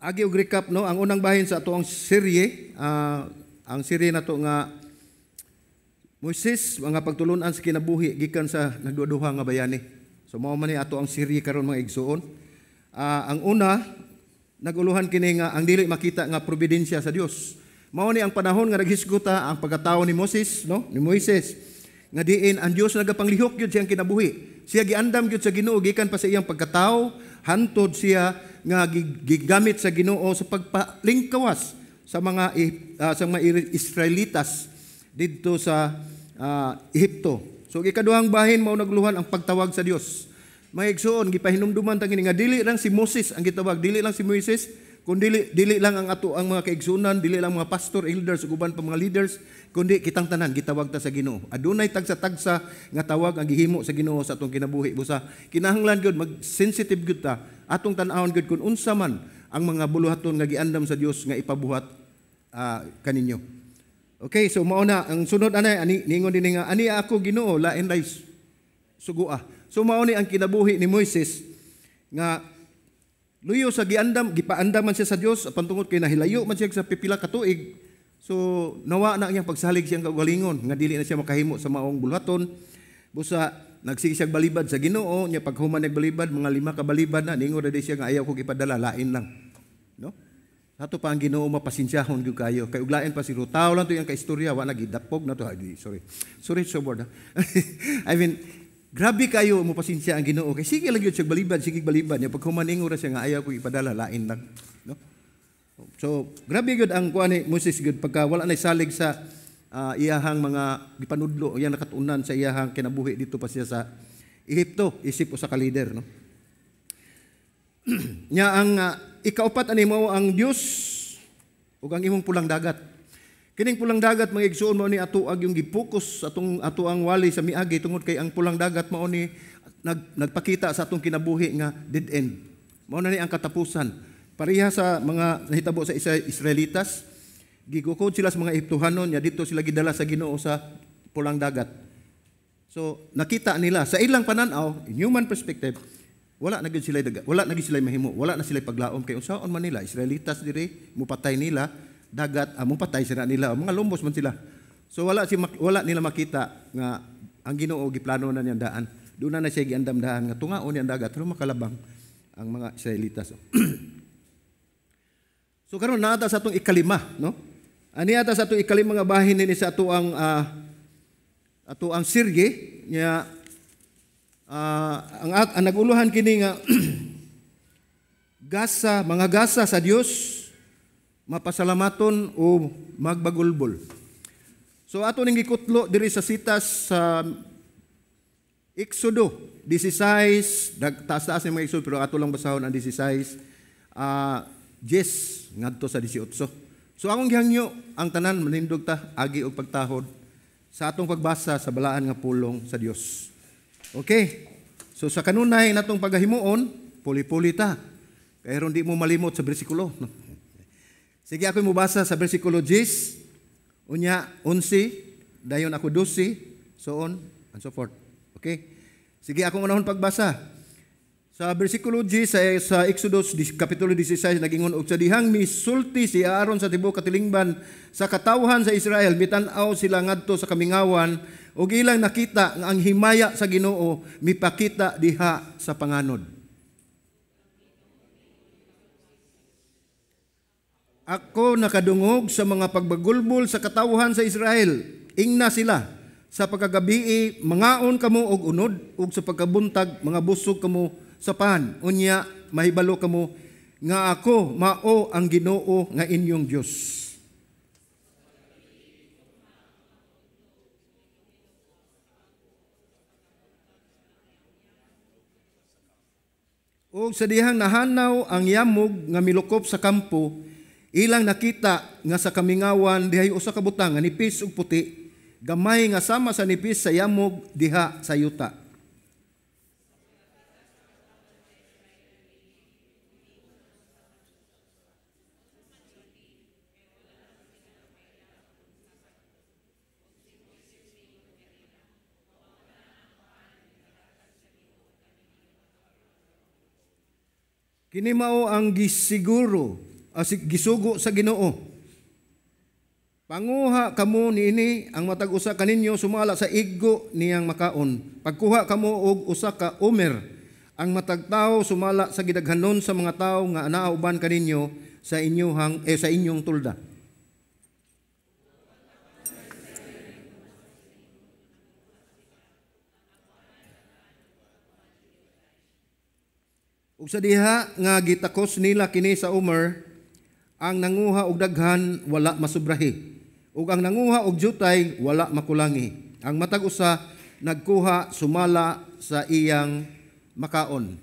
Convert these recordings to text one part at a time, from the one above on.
Agi og recap, no, ang unang bahin sa ato ang serye, ang serye nato nga Moises, mga pagtulunan sa kinabuhi gikan sa nagduha nga bayani. So mao man ni ato ang serye karon, mga igsuon. Ang una, naguluhan kini nga ang dili makita nga providensya sa Dios. Mao ni ang panahon nga naghisguta ang pagkatao ni Moses, no, ni Moises, nga diin ang Dios nagapanglihok gyud siyang kinabuhi. Siya giandam gyud sa Ginoo gikan pa sa iyang pagkatao hantod siya nga gigamit sa Ginoo sa pagpalingkawas sa mga Israelitas didto sa Ehipto. So ikaduhang bahin, mao nagluhan ang pagtawag sa Dios. Mga igsuon, gipahinumduman ta kini nga dili lang si Moses ang gitawag, dili lang si Moises, kun dili dili lang ang ato ang mga kaigsunan, dili lang mga pastor, elders ug uban pa mga leaders, kundi kitang tanan gitawag ta sa Ginoo. Adunay tagsa-tagsa nga tawag ang gihimo sa Ginoo sa atong kinabuhi. Busa kinahanglan gyud mag-sensitive gyud ta, atong tan-awon gyud kung unsa man ang mga buluhaton nga giandam sa Dios nga ipabuhat kaninyo. Okay, so mao na ang sunod anay ani ningon dinhi nga ani ako Ginoo, lain lay sugua. So mao ni ang kinabuhi ni Moises nga luyo sa giandam, gipaandam man siya sa Dios apan tungod kay nahilayo man siya sa pipila ka tuig. So nawa na ang iyang pagsalig siyang kaugalingon nga dili na siya makahimo sa maong buluhaton. Busa nagsige siya balibad sa Ginoo nya, paghuman nagbalibad, mga 5 ka balibad na, ningon ra siya nga ayaw ko ipadala, lain lang. No? Ato pa ang Ginoo mapasensyahon gyud kayo. Kay ug lain pa si tawo lang to iyang kaistorya, wa na gidapog na to. Ay, sorry. Sorry sa word. I mean, grabe kayo mo pasensya ang Ginoo kay sige lang gyud siya balibad, sige balibad nya, paghuman ingon ra siya nga ayaw ko ipadala, lain lang, no? So, grabe gyud ang kuan ni Moses gyud pagka wala na salig sa iyahang mga gipanudlo, iyang nakatunan sa iyahang kinabuhi dito pa siya sa Ehipto, isip usa ka leader, no? Nya ang ikaupat ani mao ang Dios ug ang imong pulang dagat. Kining pulang dagat, mga igsuon, mao ni ato ag yung gipokus atong ato ang wali sa miagi tungod kay ang pulang dagat mao ni nagpakita sa atong kinabuhi nga dead end. Mao na ni ang katapusan. Pareha sa mga nahitabo sa Israelitas, gigukod sila sa mga Ehiptohanon nya dito sila gidala sa Ginoo sa pulang dagat. So nakita nila sa ilang pananaw, in human perspective, wala na gyud sila daga, wala na gyud sila mahimo, wala na sila paglaom kay unsaon man nila Israelitas diri mupatay nila dagat, mupatay sila nila, mga lumbos man sila. So wala nila makita nga ang Ginoo giplano na niyang daan. Doon na siya giandam daan nga tungaon niyang dagat pero makalabang ang mga Israelitas. So karon naa ta sa atong ikalima, no? Ani ata sa atong ikalima nga bahin nini sa ato ang serye nya ang naguluhan kini nga gasa, mga gasa sa Dios, mapasalamaton o magbagulbol. So ato ning gikutlo diri sa sitas sa Exodo 16, taas-taas ni mga Exodo pero ato lang basahon ang 16 10 ngadto sa 18. So akong gihangyo ang tanan manindog ta agi og pagtahod sa atong pagbasa sa balaan nga pulong sa Dios. Okay. So sa kanunay natong paghimuon, puli-puli ta. Kay aron di mo malimot sa bersikulo, no? Sige, ako mobasa sa bersikulo 10, unya 11, dayon ako 12, so on and so forth. Okay? Sige, akong unahon pagbasa. Sa bersikulo 10 sa Exodus kapitulo 16, nagingon, og sa dihang misulti si Aaron sa tibuok katilingban sa katawhan sa Israel, mitan-aw sila ngadto sa kamingawan ug ilang nakita nga ang himaya sa Ginoo mipakita diha sa panganod. Ako nakadungog sa mga pagbagulbol sa katawhan sa Israel. Ingna sila, sa pagkagabii mangaon kamo og unod ug sa pagkabuntag mga busog kamo sa pan. Unya mahibalo kamo nga ako mao ang Ginoo nga inyong Dios. Og sa dihang nahanaw ang yamog nga milukop sa kampo, ilang nakita nga sa kamingawan dihay usa ka butang nga nipis ug puti, gamay nga sama sa nipis sa yamog diha sa yuta. Kini mao ang gisiguro Gisugo sa Ginoo. Panguha kamo niini ang matag usa kaninyo sumala sa igo niyang makaon. Pagkuha kamo og usa ka omer ang matag tawo sumala sa gidaghanon sa mga tawo nga anaa uban kaninyo sa inyong sa inyong tulda. Ug sa diha nga gitakos nila kini sa omer, ang nanguha og daghan wala masubrahi, ug ang nanguha og jutay wala makulangi. Ang matag usa nagkuha sumala sa iyang makaon.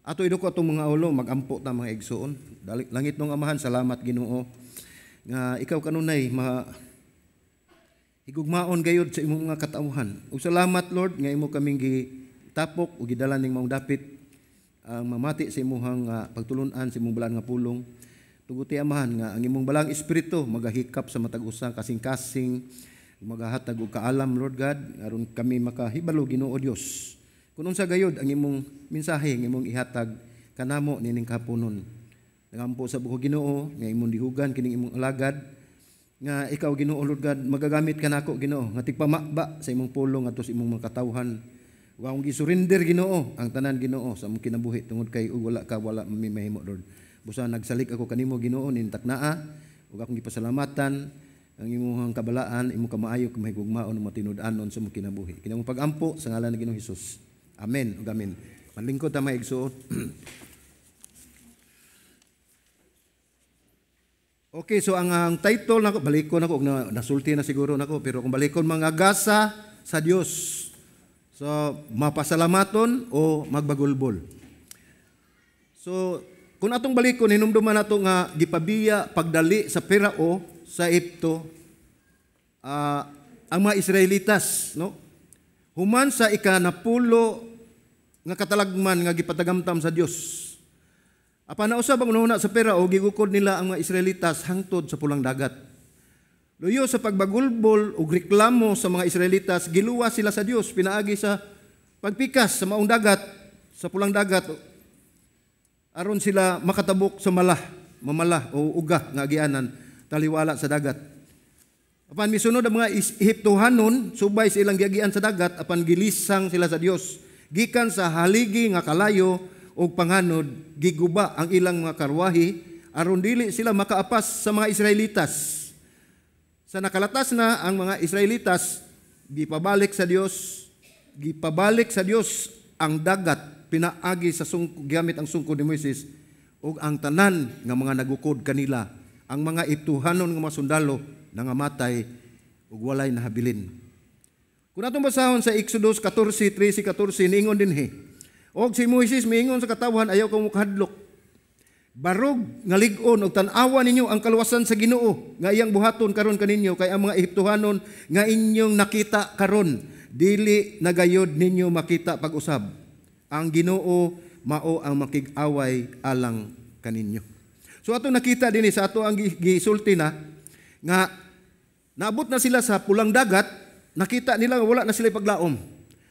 Ato iduko atong mga ulo, magampo ta mga igsoon. Langit nung Amahan, salamat Ginoo nga ikaw kanunay ma higugmaon gayud sa imong mga katawhan. Ug salamat Lord nga imo kaming gitapok ug gidala ning maong dapit ang mamati sa imuhang pagtulun-an sa imong balaan nga pulong. Tuguti Amahan nga ang imong balang espiritu magahikap sa matag usa kasing-kasing, magahatag og kaalam Lord God aron kami makahibalo Ginoo Dios kun unsa gayud ang imong mensahe nga imong ihatag kanamo nining kahaponon. Nagampo sa buko Ginoo nga imong dihugan kining imong alagad nga ikaw Ginoo Lord God magagamit kanako Ginoo nga tigpamaba sa imong pulong ngadto sa imong mga katawhan. Wa akong gisurrender Ginoo ang tanan Ginoo sa among kinabuhi tungod kay ug wala ka wala mamimahimo Lord. Busa nagsalig ako kanimo Ginoo nin taknaa ug akong gipasalamatan ang imong kabalaan, imong kamaayo mahigugmaon ug matinud-anon sa among kinabuhi. Kinamong pagampo sa ngalan ni Ginoong Hesus. Amen ug amen. Manlingkod ta mga igsoon. Okay, so ang title nako balikon nako og nasulti na siguro nako, pero kung balikon mga gasa sa Dios. So mapasalamaton o magbagulbol. So kung atong balikon hinumduman nato nga gipabiya pagdali sa Pirao sa Ehipto ang mga Israelitas, no? Human sa ikanapulo nga katalagman nga gipatagamtam sa Dios. Apan nausab ang unahuna sa Pirao, gigukod nila ang mga Israelitas hangtod sa pulang dagat. Luyo sa pagbagulbol ug reklamo sa mga Israelitas, giluwas sila sa Dios pinaagi sa pagpikas sa maong dagat, sa pulang dagat, aron sila makatabok sa mamala o uga nga agianan taliwala sa dagat. Apan misunod ang mga Ehiptohanon subay sa ilang giagian sa dagat, apan gilisang sila sa Dios. Gikan sa haligi nga kalayo og panganod, giguba ang ilang mga karwahi aron dili sila makaapas sa mga Israelitas. Sa nakalatas na ang mga Israelitas, gipabalik sa Dios ang dagat pinaagi sa sungko, gamit ang sungko ni Moises ug ang tanan nga mga nagukod kanila, ang mga Ehiptohanon nga mga sundalo nangamatay ug walay nahabilin. Kung atong basahon sa Exodus 14:13-14, niingon dinhi. Og si Moises miingon sa katawhan, ayaw kang mukahadlok. Barog nga lig-on og tan-awa ninyo ang kaluwasan sa Ginoo nga iyang buhaton karon kaninyo, kay ang mga Ehiptohanon nga inyong nakita karon dili nagayod ninyo makita pag-usab. Ang Ginoo mao ang makig-away alang kaninyo. So ato nakita dinhi sa ato ang gisulti na nga naabot na sila sa pulang dagat, nakita nila nga wala na sila paglaom.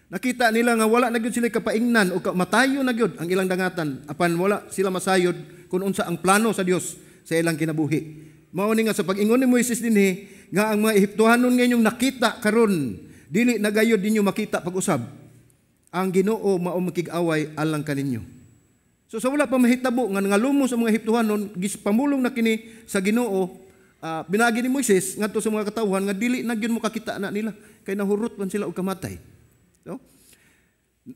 Nakita nila nga wala na gyud sila kapaingnan o matayo na gyud ang ilang dangatan, apan wala sila masayod kung unsa ang plano sa Dios sa ilang kinabuhi. Mao ni nga sa pag-ingon ni Moises dinhi nga ang mga Ehiptohanon nga inyong nakita karon dili na gayud ninyo makita pag-usab. Ang Ginoo mao makig-away alang kaninyo. So sa wala pa mahitabo nga nangalumos ang mga Ehiptohanon, gispamulong na kini sa Ginoo, binagi ni Moises ngadto sa mga katawhan nga dili na gyud mo kakita na nila kay nahurot man sila og kamatay. No?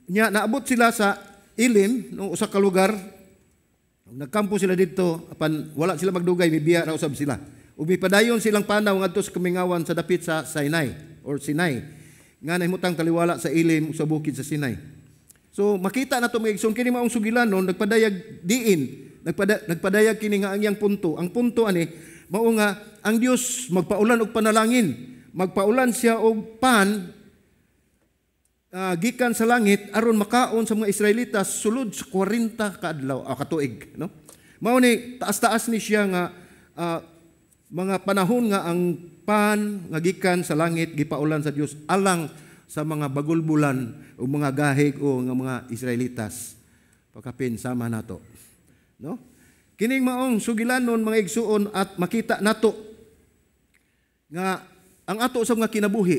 Nya naabot sila sa Elim, no, usa ka lugar. Nagkampo sila didto, apan wala sila magdugay, mibiya ra usab sila. Ug mipadayon silang panaw ngadto sa kamingawan sa dapit sa Sinai or Sinai nga nahimutang taliwala sa Elim sa bukid sa Sinai. So makita na to mga igsoon kini maong sugilanon nagpadayag diin, nagpadayag kini nga ang iyang punto. Ang punto ani mao nga ang Dios magpaulan og panalangin, magpaulan siya og pan gikan sa langit aron makaon sa mga Israelitas sulod sa 40 ka adlaw katuig, no? Mao ni taas-taas ni siya nga mga panahon nga ang pan nga gikan sa langit gipaulan sa Dios alang sa mga bagulbulan o mga gahig o nga mga Israelitas. Pagkapin sama nato, no? Kining maong sugilanon, mga igsuon, at makita nato nga ang ato sa mga kinabuhi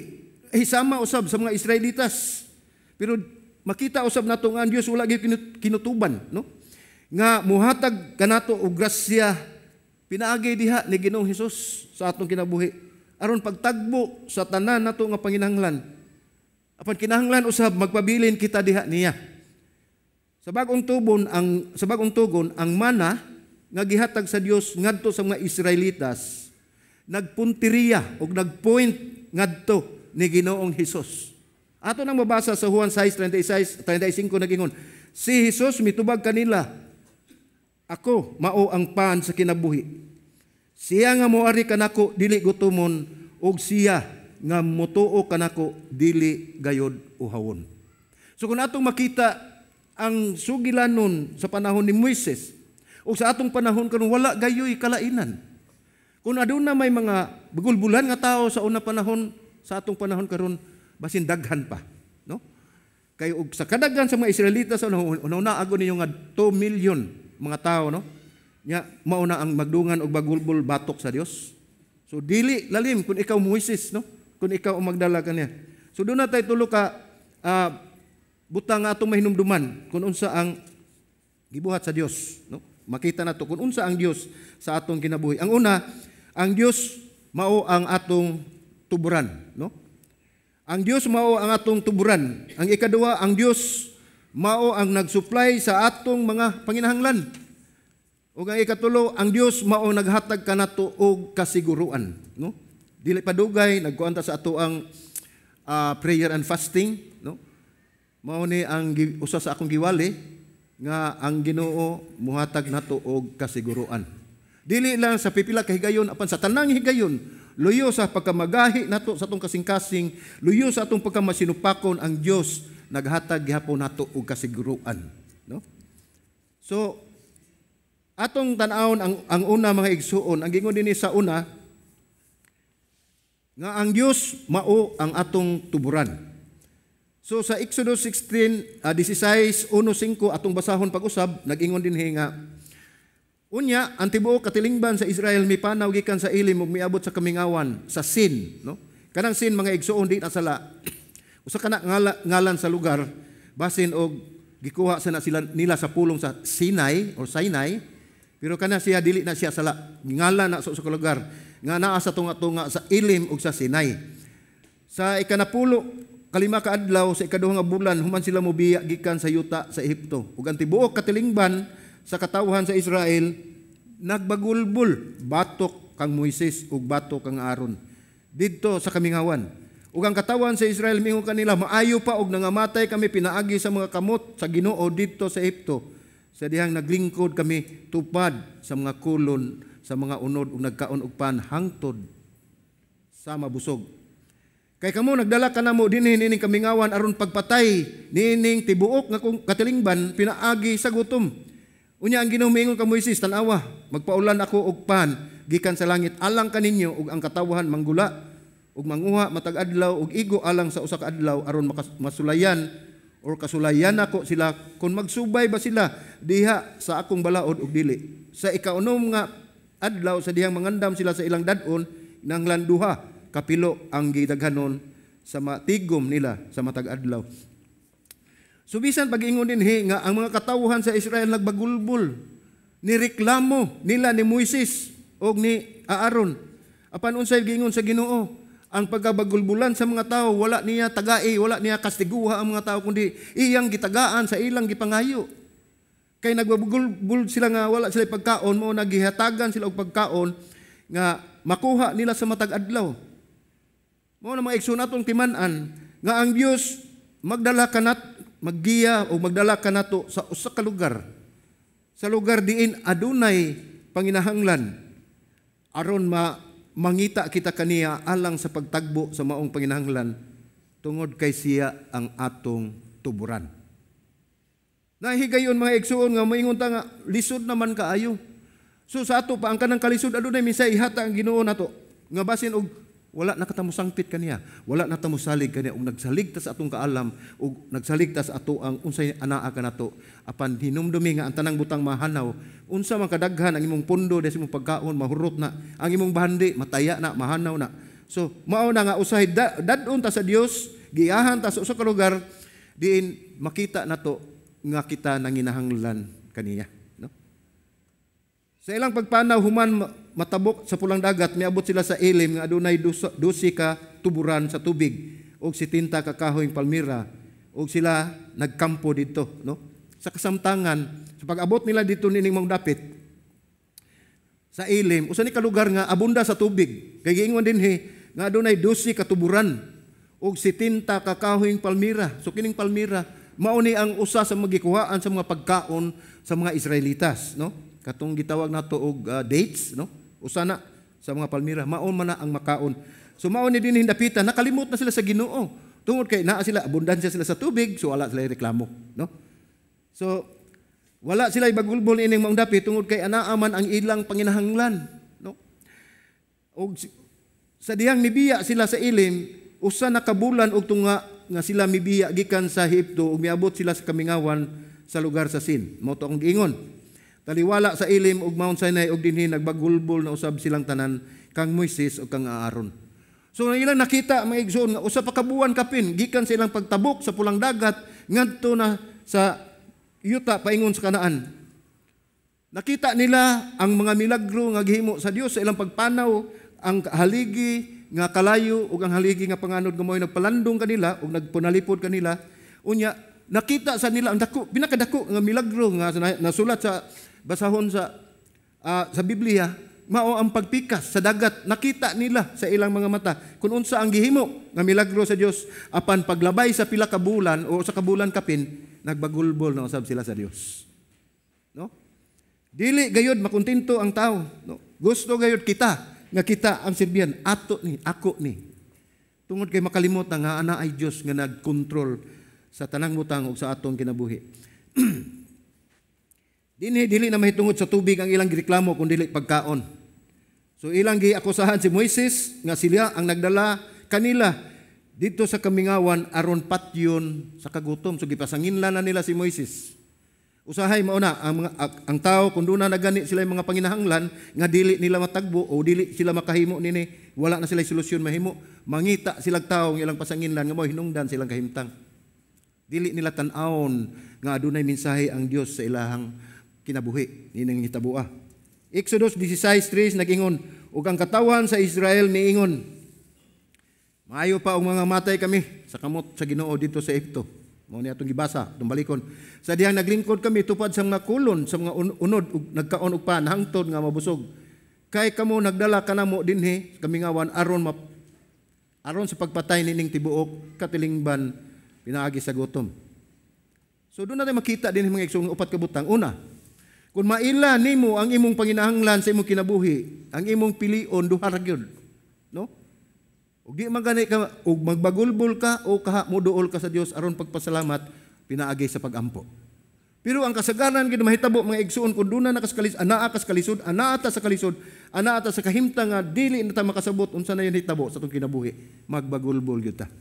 ay sama usab sa mga Israelitas. Pero makita usab nato nga ang Dios wala gyud kinutuban, no? Nga muhatag kanato og grasya pinaagi diha ni Ginoong Hesus sa atong kinabuhi aron pagtagbo sa tanan nato nga panginahanglan. Apan kinahanglan usab magpabilin kita diha niya. Sa Bagong Tugon, ang mana nga gihatag sa Dios ngadto sa mga Israelitas nagpunteriya og nagpoint ngadto ni Ginoong Hesus. Ato nang mabasa sa Juan 6:36 35, nagingon si Hesus mitubag kanila, "Ako mao ang pan sa kinabuhi. Siya nga moari kanako dili gutomon ug siya nga motuo kanako dili gayod uhawon." So kung atong makita ang sugilanon sa panahon ni Moises o sa atong panahon karon, wala gayoy kalainan. Kung aduna may mga bagulbulan nga tao sa una panahon, sa atong panahon karon basin daghan pa, no? Kay og sa kadaghan sa mga Israelita sa una, ago ninyo nga 2 million mga tao, no? Nya mao na ang magdungan og bagulbul batok sa Dios. So dili lalim kung ikaw Moises, no? Kung ikaw ang magdala kaniya. So doon na tayo tulo ka butang nga atong mahinumduman kung unsa ang gibuhat sa Dios, no? Makita nato kung unsa ang Dios sa atong kinabuhi. Ang una, ang Dios mao ang atong tuburan, no? Ang Dios mao ang atong tuburan. Ang ikaduha, ang Dios mao ang nagsupply sa atong mga panginahanglan. Ug ang ikatulo, ang Dios mao naghatag kanato og kasiguruan, no? Dili pa dugay nagkuan ta sa ato ang prayer and fasting, no? Mao ni ang usa sa akong giwali nga ang Ginoo muhatag nato og kasiguruan. Dili lang sa pipila ka higayon, apan sa tanang higayon, luyo sa pagkamagahi nato sa atong kasing-kasing, luyo sa atong pagkamasinupakon, ang Dios naghatag gihapon nato og kasiguruan, no? So atong tan-awon ang una, mga igsuon, ang gingon dinhi sa una nga ang Dios mao ang atong tuburan. So sa Exodus 16, 16, 1, 5, atong basahon pag-usab, nag-ingon dinhi nga, "Unya, ang tibuok katilingban sa Israel mipanaw gikan sa Elim ug miabot sa kamingawan sa Sin," no? Kanang Sin, mga igsuon, di na sala. Usa kana ngalan sa lugar, basin og gikuha sa na sila nila sa pulong sa Sinai or Sinai, pero kana siya dili na siya sala. Ngalan na sa usa ka lugar nga naa sa tunga-tunga sa Elim ug sa Sinai. Sa 15 ka adlaw sa ikaduha nga bulan human sila mobiya gikan sa yuta sa Ehipto. Ug ang tibuok katilingban sa katawhan sa Israel nagbagulbul batok kang Moises ug batok kang Aaron didto sa kamingawan. Ug ang katawhan sa Israel mingon kanila, "Maayo pa og nangamatay kami pinaagi sa mga kamot sa Ginoo didto sa Ehipto, sa dihang naglingkod kami tupad sa mga kolon sa mga unod ug nagkaon og pan hangtod sa mabusog. Kay kamo nagdala kanamo dinhi niining kamingawan aron pagpatay niining tibuok nga kung katilingban pinaagi sa gutom." Unya ang Ginoo miingon kang Moises, "Tan-awa, magpaulan ako og pan gikan sa langit alang kaninyo, ug ang katawhan manggula ug manguha matag adlaw og igo alang sa usa ka adlaw aron masulayan or kasulayan nako sila kung magsubay ba sila diha sa akong balaod og dili." Sa ikaunom nga adlaw, sa dihang mangandam sila sa ilang dad-on, nanglan 2 kapilo ang gidaghanon sa matigom nila sa matag adlaw. So bisan pag-ingon dinhi nga ang mga katawhan sa Israel nagbagulbul, nireklamo nila ni Moises og ni Aaron. Apan unsay giingon sa Ginoo? Ang pagkabagulbulan sa mga tao, wala niya tagai, wala niya kastiguha ang mga tao, kundi iyang gitagaan sa ilang gipangayo. Kay nagbagulbul sila nga wala sila pagkaon, mao nagihatagan sila og pagkaon nga makuha nila sa matag adlaw. Mao na, mga igsoon, atong timan-an nga ang Dios magdala kanat maggiya o magdala kanato sa usa ka lugar. Sa lugar diin adunay panginahanglan aron mangita kita kaniya alang sa pagtagbo sa maong panginahanglan tungod kay siya ang atong tuburan. Nahigayon, mga igsuon, nga moingon ta nga lisod naman kaayo. So sa ato pa ang kanang kalisod, adunay minsay ihata ang Ginoo nato nga basin og Wala na kita mosangpit kaniya, wala na ta mosalig kaniya ug nagsalig ta sa atong kaalam ug nagsalig ta sa ato ang unsay anaa kanato. Apan hinumdumi nga ang tanang butang mahanaw. Unsa man kadaghan ang imong pundo sa imong pagkaon, mahurot na. Ang imong bahandi, mataya na, mahanaw na. So mao na nga usahay dad-on ta sa Dios, giyahan ta sa usa ka lugar diin makita nato nga kita nanginahanglan kaniya, no? Sa ilang pagpanaw human matabok sa Pulang Dagat, miabot sila sa Elim nga adunay 12 ka tuburan sa tubig og 70 ka kahoyng palmira, og sila nagkampo didto, no? Sa kasamtangan, sa pag-abot nila dito nining maong dapit sa Elim, usa ni ka lugar nga abunda sa tubig, kay giingon dinhi nga adunay 12 ka tuburan og 70 ka kahoyng palmira. So kining palmira mao ni ang usa sa magikuhaan sa mga pagkaon sa mga Israelitas, no? Katong gitawag nato og dates, no? Usa na sa mga palmira, mao man na ang makaon. So mao ni dinhi dapitan, nakalimot na sila sa Ginoo. Tungod kay naa sila, abundansya sila sa tubig, so wala sila reklamo, no? So wala sila ibagulbol ining maong dapit tungod kay anaa man ang ilang panginahanglan, no? Og sa dihang mibiya sila sa Elim, usa na ka bulan og tunga nga sila mibiya gikan sa Ehipto ug miabot sila sa kamingawan sa lugar sa Sin. Mao to akong giingon. Taliwala sa Elim ug Mount Sinai ug dinhi nagbagulbol na usab silang tanan kang Moises ug kang Aaron. So ang ilang nakita, mga igsoon, nga usa pa ka buwan kapin gikan sa ilang pagtabok sa Pulang Dagat ngadto na sa yuta paingon sa Kanaan. Nakita nila ang mga milagro nga gihimo sa Dios sa ilang pagpanaw, ang haligi nga kalayo ug ang haligi nga panganod nga mo'y nagpalandong kanila ug nagpunalipod kanila. Unya nakita sa nila ang dako, pinakadako nga milagro nga nasulat sa basahon sa Biblia, mao ang pagpikas sa dagat. Nakita nila sa ilang mga mata kung unsa ang gihimo nga milagro sa Dios. Apan paglabay sa pila ka bulan o sa kabulan kapin, nagbagulbol na usab sila sa Dios, no? Dili gayud makontento ang tao, no? Gusto gayud kita nga kita ang sirbihan, ato ni, ako ni, tungod kay makalimot na nga ana ay Dios nga nagkontrol sa tanang butang ug sa atong kinabuhi. Dinhi dili na mahitungod sa tubig ang ilang gireklamo kun dili pagkaon. So ilang giakusahan si Moises nga sila ang nagdala kanila dito sa kamingawan aron patyon sa kagutom. So gipasanginlan na nila si Moises. Usahay mao na ang mga, ang tao kung duna na gani sila mga panginahanglan nga dili nila matagbo o dili sila makahimo nini, wala na sila solusyon mahimo, mangita silang tao ng ilang pasanginlan nga mo hinungdan silang kahimtang. Dili nila tan-awon nga adunay mensahe ang Dios sa ilahang kinabuhi nining hitaboa. Exodus 16:3 nag-ingon, ug ang katawhan sa Israel miingon, maayo pa og mga matay kami sa kamot sa Ginoo dito sa Ehipto. Mao ni atong gibasa, atong balikon. Sa dihang naglingkod kami tupad sa mga kolon, sa mga unod ug nagkaon og pan hangtod nga mabusog. Kay kamo nagdala kanamo dinhi kamingawan aron sa pagpatay nining tibuok katilingban pinaagi sa gutom. So doon natin makita din mga igsoon upat ka butang. Una, kung maila nimo ang imong panginahanglan sa imong kinabuhi, ang imong pilion duha ra gyud, no? Ug di man gani ka og magbagulbol ka o kaha moduol ka sa Dios aron pagpasalamat pinaagi sa pagampo. Pero ang kasagaran gid mahitabo, mga igsoon, kung duna na kas anaa kas kalisod, anaa ta sa kalisod, anaa ta sa kahimtang nga dili na ta makasabot unsa na yun hitabo sa atong kinabuhi, magbagulbol gyud ta.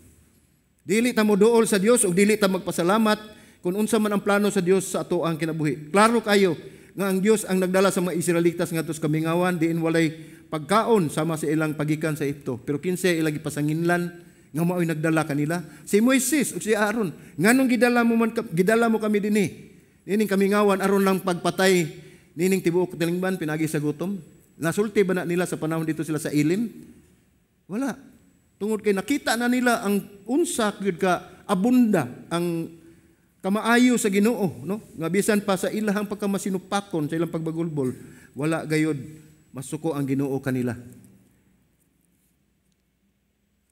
Dili ta moduol sa Dios ug dili ta magpasalamat kung unsa man ang plano sa Dios sa ato ang kinabuhi. Klaro kayo nga ang Dios ang nagdala sa mga Israelitas ngadto sa kamingawan diin walay pagkaon sama sa ilang pagikan sa Ehipto. Pero kinsa ilang gipasanginlan nga mao'y nagdala kanila? Si Moises ug si Aaron. Nganong gidala mo kami dinhi? Nining kamingawan aron lang pagpatay nining tibuok tilingban pinagi sa gutom. Nasulti ba na nila sa panahon dito sila sa Elim? Wala. Tungod kay nakita na nila ang unsa gyud ka abunda ang kamaayo sa Ginoo, no? Nga bisan pa sa ilahang pagkamasinupakon sa ilang pagbagulbol, wala gayod masuko ang Ginoo kanila.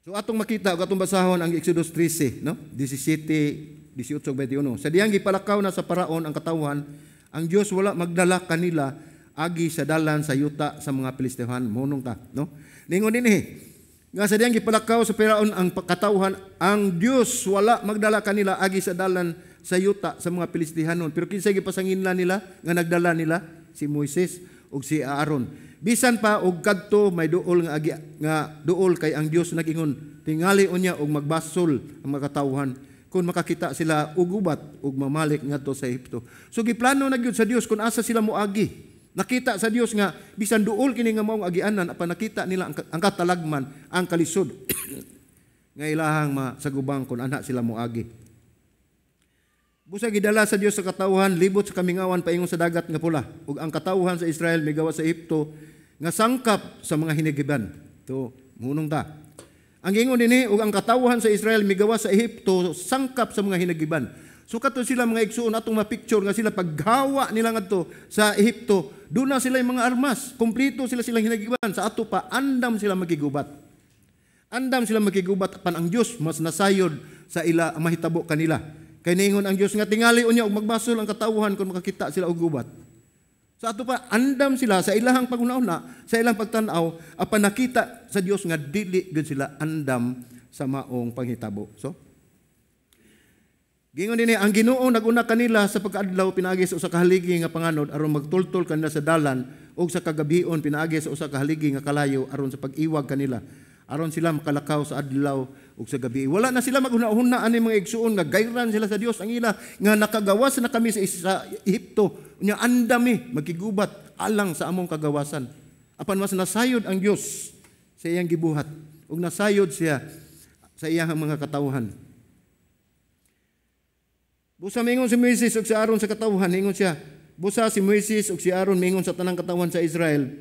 So atong makita ug atong basahon ang Exodus 13, no? 17, 18, 21. Sa diyang gipalakaw na sa Paraon ang katawhan, ang Dios wala magdala kanila agi sa dalan sa yuta sa mga Filisteohan. Monong ta, no? Ningon dinhi nga sa diyang gipalakaw sa Paraon ang katawhan, ang Dios wala magdala kanila agi sa dalan sa yuta sa mga Filistehanon. Pero kinsay gipasanginlan nila nga nagdala nila? Si Moises ug si Aaron. Bisan pa og kadto may duol nga agi nga duol, kay ang Dios nag-ingon, "Tingali unya og magbasol ang mga katawhan kung makakita sila og gubat ug mamalik ngadto sa Ehipto." So giplano na gyud sa Dios kung asa sila moagi. Nakita sa Dios nga bisan duol kini nga maong agianan, apan nakita nila ang katalagman, ang kalisod nga ilahang masagubang kung ana sila moagi. Busa gidala sa Dios sa katawhan libot sa kamingawan paingon sa Dagat nga Pula, ug ang katawhan sa Israel migawas sa Ehipto nga sangkap sa mga hinigiban. To munong ta. Ang ingon dinhi, ug ang katawhan sa Israel migawas sa Ehipto sangkap sa mga hinagiban. So kato sila, mga igsuon, atong ma-picture nga sila paghawa nila ngadto sa Ehipto, doon na sila yung mga armas, kompleto sila silang hinagiban. Sa ato pa, andam sila magigubat. Andam sila magigubat, pan ang Dios mas nasayod sa ila ang mahitabo kanila. Kay niingon ang Dios nga tingali unya og magbasol ang katawhan kung makakita sila og gubat. Sa ato pa, andam sila sa ilahang paghuna-huna, sa ilang pagtan-aw, apan nakita sa Dios nga dili gud sila andam sa maong panghitabo. So, gingon dinhi, ang Ginoo naguna kanila sa pagkaadlaw pinaagi sa usa ka haligi nga panganod aron magtultol kanila sa dalan, ug sa kagabion pinaagi sa usa ka haligi nga kalayo aron sa pag-iwag kanila, aron sila makalakaw sa adlaw ug sa gabi. Wala na sila maghuna-huna ani, mga igsuon, nga gayran sila sa Dios ang ila nga nakagawas na kami sa Ehipto. Nya andami magkigubat alang sa among kagawasan. Apan mas nasayod ang Dios sa iyang gibuhat ug nasayod siya sa iyang mga katawhan. Busa mingon si Moises ug si Aaron sa katawhan, ingon siya, busa si Moises ug si Aaron mingon sa tanang katawhan sa Israel,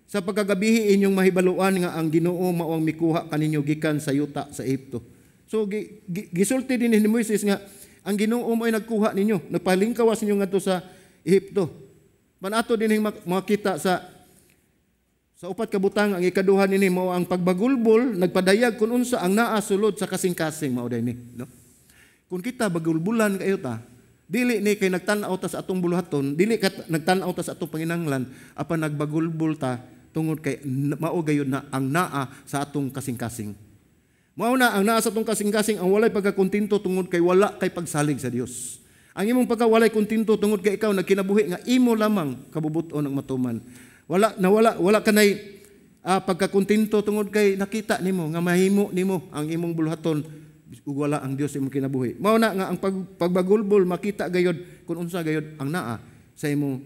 "Sa pagkagabihi inyong mahibaluan nga ang Ginoo mao ang mikuha kaninyo gikan sa yuta sa Ehipto." So gisulti din ni Moises nga ang Ginoo mo ay nagkuha ninyo, nagpalingkawas ninyo ngadto sa Ehipto. Panato din makita sa upat ka butang, ang ikaduha nini mao ang pagbagulbol nagpadayag kung unsa ang naa sulod sa kasing-kasing. Mao ni, no? Kung kita bagulbulan kayo ta, dili ni kay nagtan-aw ta sa atong buluhaton, dili ka nagtan-aw ta sa atong panginanglan, apan nagbagulbol ta tungod kay mao gayud na ang naa sa atong kasing-kasing. Mao na ang naa sa atong kasing-kasing ang walay pagkakontento tungod kay wala kay pagsalig sa Dios. Ang imong pagkawalay kontento tungod kay ikaw nagkinabuhi nga imo lamang kabubuton ang matuman. Wala nawala wala kanay pagkakontento tungod kay nakita nimo nga mahimo nimo ang imong buluhaton ug wala ang Dios imong kinabuhi. Mao na nga ang pagbagulbol makita gayod kung unsa gayod ang naa sa imong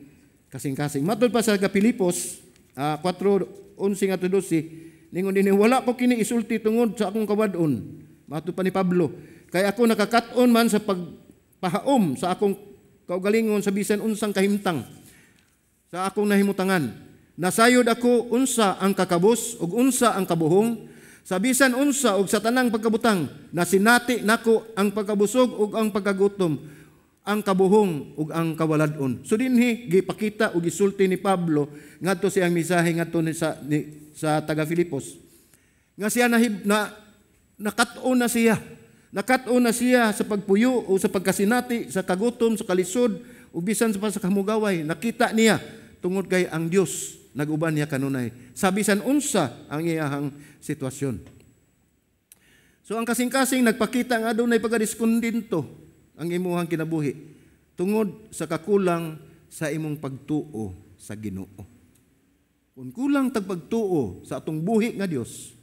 kasing-kasing. Matud pa sa Filipos 4:11 ngadto 12, ningon dinhi, "Wala ko kini isulti tungod sa akong kawad-on." Matud pa ni Pablo, "Kay ako nakakaton man sa pagpahaom sa akong kaugalingon sa bisan unsang kahimtang sa akong nahimutangan. Nasayod ako unsa ang kakabos ug unsa ang kabuhong. Sa bisan unsa ug sa tanang pagkabutang, nasinati nako ang pagkabusog ug ang pagkagutom, ang kabuhong ug ang kawalad-on." So dinhi gipakita ug gisulti ni Pablo ngadto siyang mensahe ngadto ni sa taga Filipos nga siya na nakat-on na siya. Nakat-on na siya sa pagpuyo o sa pagkasinati, sa kagutom, sa kalisod, ug bisan pa sa kamugaway. Nakita niya tungod kay ang Dios nag-uban niya kanunay sa bisan unsa ang iyahang sitwasyon. So ang kasing-kasing nagpakita nga adunay pagkadiskontento ang imuhang kinabuhi tungod sa kakulang sa imong pagtuo sa Ginoo. Kung kulang tag pagtuo sa atong buhi nga Dios,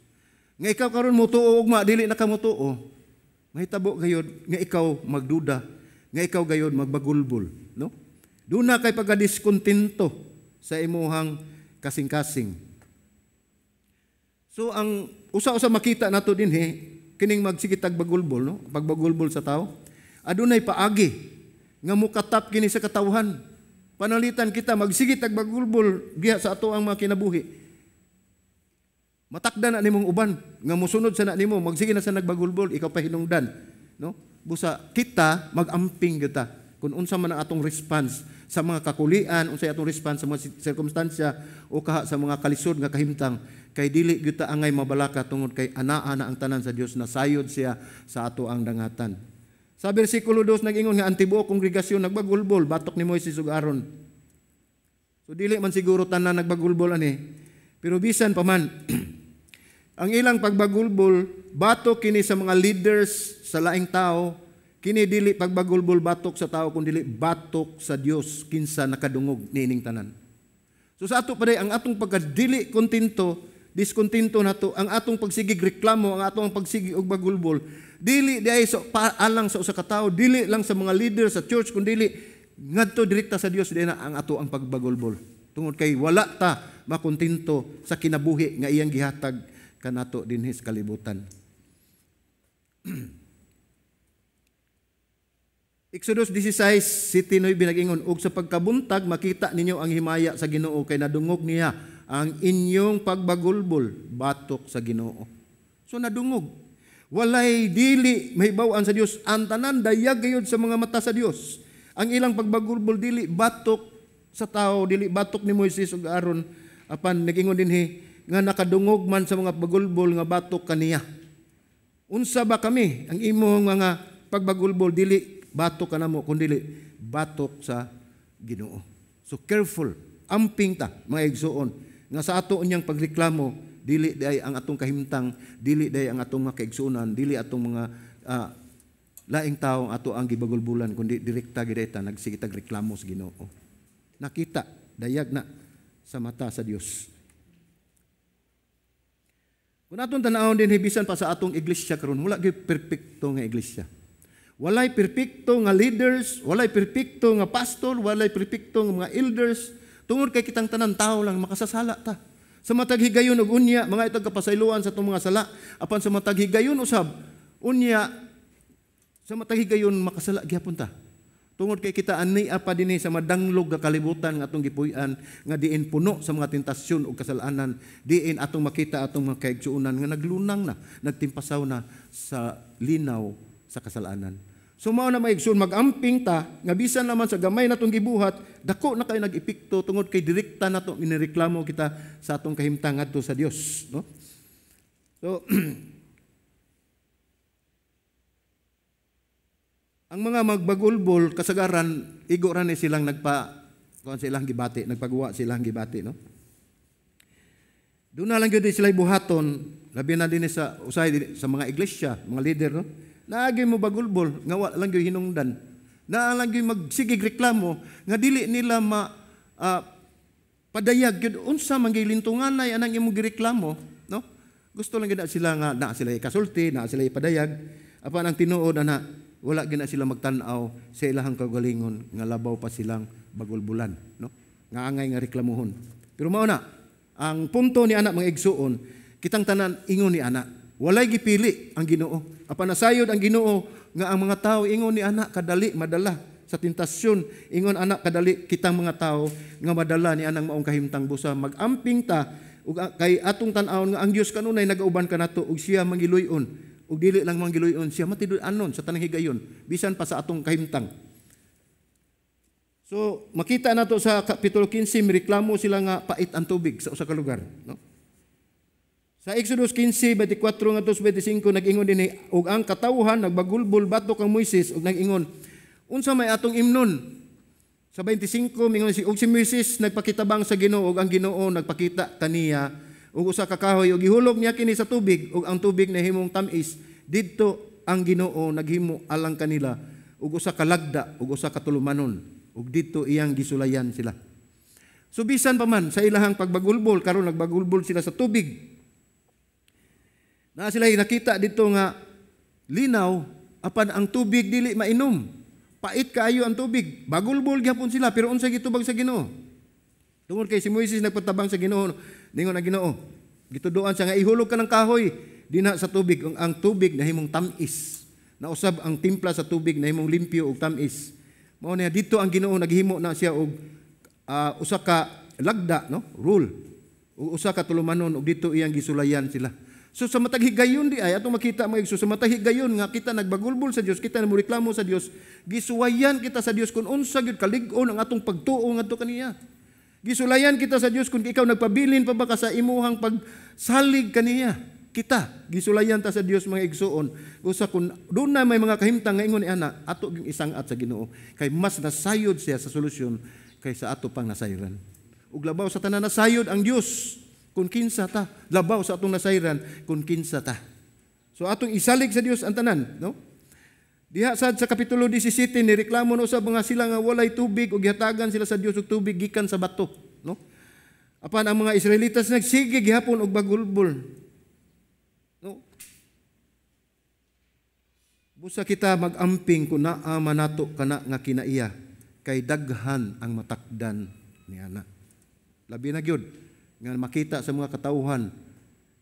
nga ikaw karon motuo ugma dili na ka motuo, mahitabo gayod nga ikaw magduda, nga ikaw gayod magbagulbol, no? Duna kay pagkadiskontento sa imuhang kasing-kasing. So ang usa-usa makita nato dinhi kining magsigitag bagulbol, no? Pagbagulbol sa tao. Adunay paagi nga mukatap kini sa katawhan. Panalitan kita magsigit bagulbol diha sa ato ang mga kinabuhi. Matakda na nimong uban nga mosunod sa na nimo, magsige na sa nagbagulbol, ikaw pa hinungdan, no? Busa kita magamping kita kung unsa man ang atong response sa mga kakulian, unsay atong response sa mga sirkumstansya o kaha sa mga kalisod nga kahimtang, kay dili gyud ta angay mabalaka tungod kay anaa na ang tanan sa Dios, nasayod siya sa ato ang dangatan. Sa bersikulo 2, nag-ingon nga ang tibuok kongregasyon nagbagulbol batok ni Moises ug Aaron. So dili man siguro tanan nagbagulbol ani. Pero bisan pa man ang ilang pagbagulbol batok kini sa mga leaders sa laing tao, kini dili pagbagulbol batok sa tao kun dili batok sa Dios kinsa nakadungog niining tanan. So sa ato pa ang atong pagkadili kontento, diskontento nato, ang atong pagsigig reklamo, ang atong pagsigig og bagulbol, dili diay sa alang sa usa ka tawo, dili lang sa mga leader sa church, kun dili ngadto direkta sa Dios di na ang ato ang pagbagulbol. Tungod kay wala ta makontento sa kinabuhi nga iyang gihatag kanato dinhi sa kalibutan. Exodus 16:7-9 nag-ingon, "Og sa pagkabuntag makita ninyo ang himaya sa Ginoo, kay nadungog niya ang inyong pagbagulbol batok sa Ginoo." So nadungog. Walay dili mahibaw-an sa Dios, ang tanan dayag gayud sa mga mata sa Dios. Ang ilang pagbagulbol dili batok sa tao, dili batok ni Moises ug Aaron, apan nag-ingon dinhi nga nakadungog man sa mga bagulbol nga batok kaniya. Unsa ba kami ang imong mga pagbagulbol, dili batok kanamo kundi batok sa Ginoo. So careful, amping ta, mga igsuon, nga sa ato unyang pagreklamo dili diay ang atong kahimtang, dili diay ang atong mga kaigsuonan, dili atong mga laing tawo ang ato ang gibagulbulan, kundi direkta gid ta nagsige tag reklamo sa Ginoo. Nakita, dayag na sa mata sa Dios. Kung atong tan-awon din, bisan pa sa atong iglesia karon, wala gyud perpekto nga iglesia. Walay perpekto nga leaders, walay perpekto nga pastor, walay perpekto nga mga elders. Tungod kay kitang tanan tao lang, makasasala ta. Sa matag higayon ug unya, mga itag kapasayloan sa atong mga sala, apan sa matag higayon usab, unya sa matag higayon makasala gyapon ta. Tungod kay kita ani pa dinhi sa madanglog nga kalibutan nga atong gipuy-an, nga diin puno sa mga tentasyon ug kasalanan, diin atong makita atong mga kaigsuonan nga naglunang na, nagtimpasaw na sa linaw sa kasalanan. So mao na, mga igsoon, mag-amping ta nga bisan naman sa gamay natong gibuhat, dako na kay nag-epekto tungod kay direkta nato inireklamo kita sa atong kahimtang ngadto sa Dios, no? So ang mga magbagulbol kasagaran igo ra ni silang nagpa kuan silang gibati, nagpaguwa silang gibati, no? Doon na lang gyud sila buhaton, labi na din sa usay sa mga iglesia, mga leader, no? Naagi mo bagulbol nga wa lang gyud hinungdan. Naa lang gyud magsigig reklamo nga dili nila ma padayag gyud unsa man gyud lintunganay anang imong gireklamo, no? Gusto lang gyud sila nga na sila ikasulti, na sila ipadayag. Apan ang tinuod ana, wala gyud na sila magtan-aw sa ilahang kaugalingon nga labaw pa silang bagulbulan, no? Nga angay nga reklamohon. Pero mao na ang punto ni ana, mga igsuon, kitang tanan ingon ni ana, walay gipili ang Ginoo. Apan nasayod ang Ginoo nga ang mga tao ingon ni ana kadali madala sa tentasyon, ingon ana kadali kitang mga tao nga madala ni anang maong kahimtang. Busa magamping ta ug kay atong tan-awon nga ang Dios kanunay nagauban kanato ug siya mangiluy-on, ug dili lang manggiluy-on, siya matinud-anon sa tanang higayon bisan pa sa atong kahimtang. So makita nato sa Kapitulo 15, reklamo sila nga pait ang tubig sa usa ka lugar, no? Sa Exodus 15:24 ngadto 25, nag-ingon dinhi, "Ug ang katawhan nagbagulbol batok kang Moises ug nag-ingon, 'Unsa may atong imnon?' Sa 25 mingon si, "Ug si Moises nagpakitabang sa Ginoo, ug ang Ginoo nagpakita kaniya og usa ka kahoy, ug gihulog niya kini sa tubig, ug ang tubig nahimong tam-is. Didto ang Ginoo naghimo alang kanila og usa ka lagda ug usa ka tulumanon, ug didto iyang gisulayan sila." So bisan pa man sa ilahang pagbagulbol karon, nagbagulbol sila sa tubig. Na sila nakita dito nga linaw, apan ang tubig dili mainom. Pait kaayo ang tubig. Bagulbol gyapon sila, pero unsa gitubag sa Ginoo? Tungod kay si Moises nagpatabang sa Ginoo, ningon ang Ginoo, gituduan siya nga ihulog ka ng kahoy dinha sa tubig, ang tubig nahimong tam-is. Nausab ang timpla sa tubig nahimong limpyo ug tam-is. Mao niya dito ang Ginoo naghimo na siya og usa ka lagda, no? Rule. Ug usa ka tulumanon, ug dito iyang gisulayan sila. So sa matag higayon di ay atong makita, mga igsoon, sa matag higayon nga kita nagbagulbol sa Dios, kita namoreklamo sa Dios, gisuwayan kita sa Dios kung unsa gyud kalig-on ang atong pagtuo ngadto kaniya. Gisulayan kita sa Dios kung ikaw nagpabilin pa ba ka sa imuhang pagsalig kaniya. Kita gisulayan ta sa Dios, mga igsuon. Usa kun doon na may mga kahimtang nga ingon ni ana, ato gyung isang-at sa Ginoo kay mas nasayod siya sa solusyon kaysa ato pang nasayran. Ug labaw sa tanan, nasayod ang Dios kung kinsa ta, labaw sa atong nasayran kung kinsa ta. So atong isalig sa Dios ang tanan, no? Diha sad sa Kapitulo 17, nireklamo no sa mga sila nga walay tubig ug gihatagan sila sa Dios og tubig gikan sa bato, no? Apan ang mga Israelitas nagsige gihapon og bagulbol. No? Busa kita magamping kung naa man nato kana nga kinaiya, kay daghan ang matakdan niana. Labi na gyud nga makita sa mga katawhan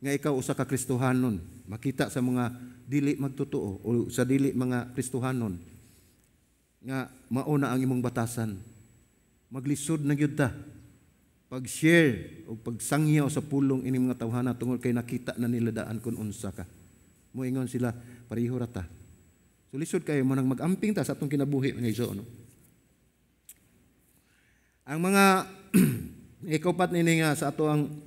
nga ikaw usa ka Kristohanon, makita sa mga dili magtotoo o sa dili mga Kristohanon nga mao na ang imong batasan. Maglisod na gyud ta pag-share o pagsangyaw sa pulong ining mga tawhana tungod kay nakita na nila daan kung unsa ka. Moingon sila, pareho ra ta. So lisod kayo mo nang mag-amping ta sa atong kinabuhi mga igsoon, no? Ang mga ikapat nini nga sa ato ang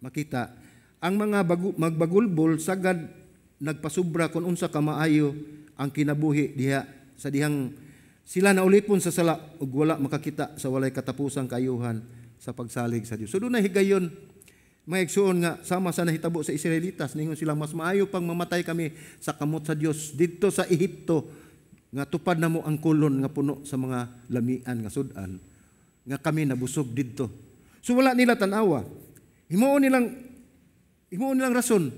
makita, ang mga magbagulbol sagad nagpasubra kung unsa ka maayo ang kinabuhi diha sa dihang sila naulipon sa sala ug wala makakita sa walay katapusang kaayuhan sa pagsalig sa Dios. So dunay higayon mga igsoon nga sama sa nahitabo sa Israelitas, ningon sila mas maayo pang mamatay kami sa kamot sa Dios didto sa Ehipto nga tupad namo ang kolon nga puno sa mga lamian nga sud-an nga kami nabusog didto. So wala nila tan-awa. Himuon nilang rason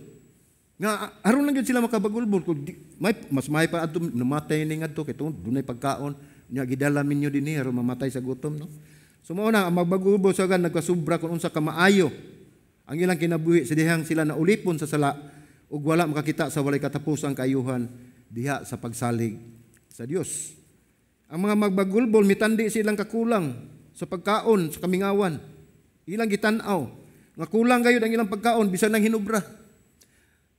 nga aron lang gyud sila makabagulbol kung di, may, mas may pa adto namatay ni ngadto kay tungod dunay pagkaon nya gidala minyo dinhi aron mamatay sa gutom, no? So mao na ang magbagulbol sa gan nagkasubra kung unsa ka maayo ang ilang kinabuhi sa dihang sila naulipon sa sala ug wala makakita sa walay katapusang kaayuhan diha sa pagsalig sa Dios. Ang mga magbagulbol mitandi silang kakulang sa pagkaon sa kamingawan. Ilang gitan-aw nga kulang gayud ang ilang pagkaon bisan nang hinubra.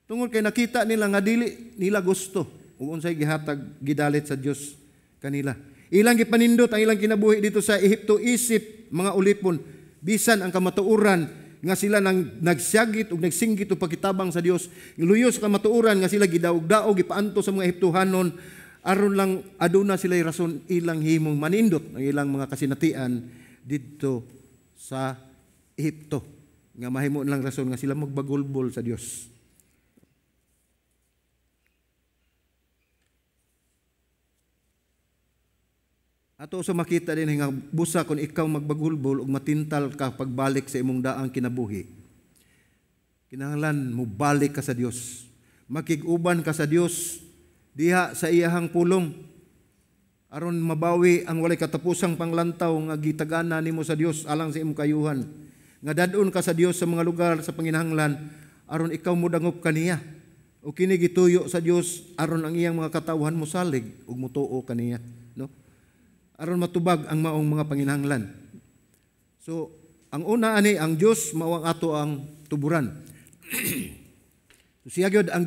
Tungod kay nakita nila nga dili nila gusto ug unsay gihatag gidalit sa Dios kanila. Ilang gipanindot ang ilang kinabuhi dito sa Ehipto isip mga ulipon bisan ang kamatuoran nga sila nang nagsyagit ug nagsinggit og pagkitabang sa Dios. Luyo sa kamatuoran nga sila gidaog-daog gipaanto sa mga Ehiptohanon aron lang aduna sila rason ilang himong manindot ang ilang mga kasinatian didto sa Ehipto nga mahimo lang rason nga sila magbagulbol sa Dios. Ato sa makita din nga busa kung ikaw magbagulbol ug matintal ka pagbalik sa imong daang kinabuhi. Kinahanglan mobalik ka sa Dios. Makig-uban ka sa Dios diha sa iyahang pulong aron mabawi ang walay katapusang panglantaw nga gitagana nimo sa Dios alang sa imong kayuhan. Nga dad-on ka sa Dios sa mga lugar sa panginahanglan aron ikaw modangop kaniya. O kini gituyo sa Dios aron ang iyang mga katawhan mosalig ug motuo kaniya, no? Aron matubag ang maong mga panginahanglan. So, ang una ani ang Dios mao ang ato ang tuburan. So, siya gyud ang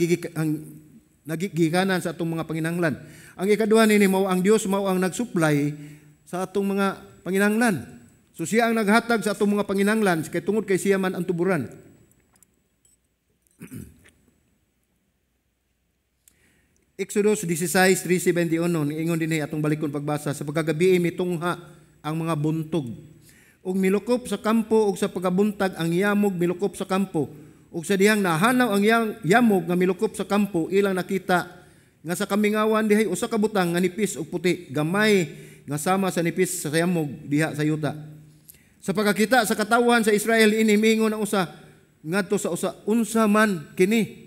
nagigikanan sa atong mga panginahanglan. Ang ikaduha nini mao ang Dios mao ang nagsupply sa atong mga panginahanglan. So siya ang naghatag sa atong mga panginahanglan kay tungod kay siya man ang tuburan. Exodus 16:13-21 niingon dinhi atong balikon pagbasa, sa pagkagabi mitungha ang mga buntog ug milukop sa kampo ug sa pagkabuntag ang yamog milukop sa kampo ug sa dihang nahanaw ang yamog nga milukop sa kampo ilang nakita nga sa kamingawan dihay usa ka butang nga nipis ug puti gamay nga sama sa nipis sa yamog diha sa yuta. Sa pagkakita sa katawhan sa Israel ini miingon ang usa ngadto sa usa, unsa man kini?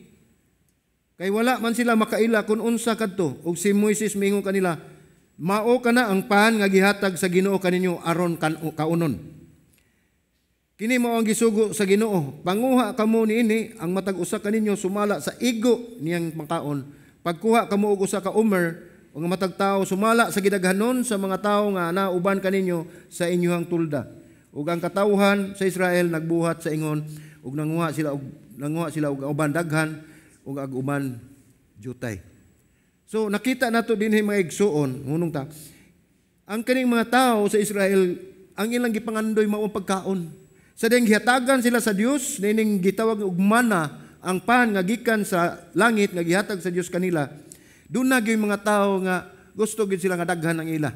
Kay wala man sila makaila kung unsa kadto. Ug si Moises miingon kanila, mao kana ang pan nga gihatag sa Ginoo kaninyo aron kaunon. Kini mao ang gisugo sa Ginoo, panguha kamo niini ang matag usa kaninyo sumala sa igo niyang pangkaon. Pagkuha kamo og usa ka omer, ug ang matag tawo sumala sa gidaghanon sa mga tawo nga nauban kaninyo sa inyuhang tulda. Ug ang katawhan sa Israel nagbuhat sa ingon ug nanguha sila og uban daghan ug ag uban jutay. So nakita nato dinhi mga igsuon, hunong ta. Ang kaning mga tawo sa Israel ang ilang gipangandoy mao ang pagkaon. Sa diyang gihatagan sila sa Dios nining gitawag og mana ang pan nga gikan sa langit nga gihatag sa Dios kanila. Doon na gyud mga tawo nga gusto gyud sila nga daghan ang ila.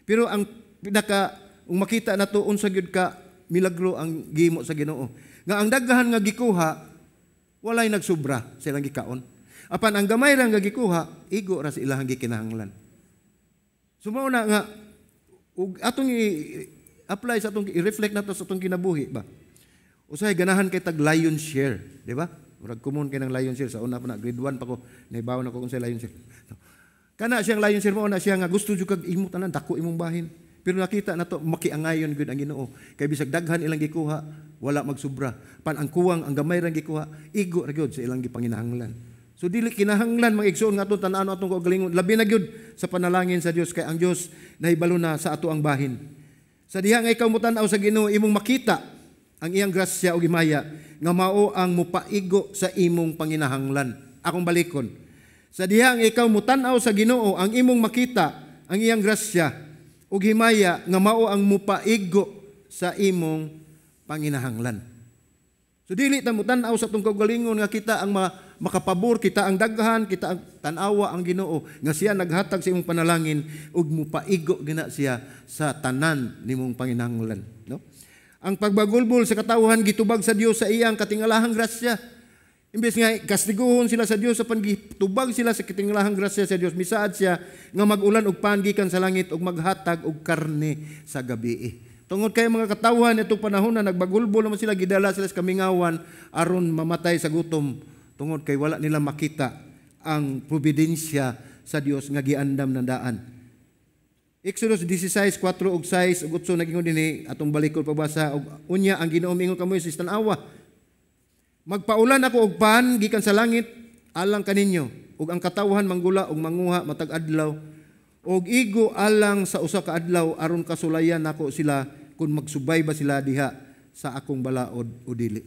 Pero ang pinaka ung makita nato unsa gyud ka milagro ang gihimo sa Ginoo. Nga ang daghan nga gikuha walay nagsubra sa ilang gikaon. Apan ang gamay ra nga gikuha, igo ra sa ilang gikinahanglan. So mao na nga ug atong i-apply sa atong i-reflect nato sa atong kinabuhi ba. Usahay ganahan kay tag lion share, di ba? Murag common kay ng lion share sa una pa na, grade 1 pa ko, nahibaw na ko kung sa lion share. Kana siyang lion share, mao na siya nga gusto jud kag imo tanan, dako imong bahin. Pero nakita nato makiangayon gyud ang Ginoo. Kay bisag daghan ilang gikuha, wala magsubra. Pan ang kuwang, ang gamay rang gikuha, igo ra gyud sa ilang gipanginahanglan. So dili kinahanglan, mga igsoon, nga atong tan-awon atong kaugalingon, labi na gyud sa panalangin sa Dios, kay ang Dios nahibalo na sa ato ang bahin. Sa diha nga ikaw motan-aw sa Ginoo, imong makita ang iyang grasya ug himaya nga mao ang mupaigo sa imong panginahanglan. Akong balikon. Sa diha nga ikaw motan-aw sa Ginoo, ang imong makita ang iyang grasya ug himaya nga mao ang mupaigo sa imong panginahanglan. So dili ta motan-aw sa atong kaugalingon nga kita ang makapabor, kita ang daghan, kita ang tan-awa ang Ginoo nga siya naghatag sa imong panalangin ug mupaigo gina siya sa tanan nimong panginahanglan, no? Ang pagbagulbol sa katawhan gitubag sa Dios sa iyang katingalahang grasya. Imbes nga kastiguhon sila sa Dios, apan gitubag sila sa katingalahang grasya sa Dios. Misaad siya nga mag-ulan og pan gikan sa langit ug maghatag og karne sa gabi. Tungod kay mga katawhan itong panahon na nagbagulbol naman sila, gidala sila sa kamingawan aron mamatay sa gutom, tungod kay wala nila makita ang providensya sa Dios nga giandam ng daan. Exodus 16:4 ug 6 ug 8, nagingon dinhi, atong balikon pagbasa, og unya ang Ginoo miingon kang Moises, "Tan-awa, magpaulan ako og pan gikan sa langit alang kaninyo, ug ang katawhan manggula ug manguha matag adlaw og igo alang sa usa ka adlaw, aron kasulayan nako sila kung magsubay ba sila diha sa akong balaod o dili."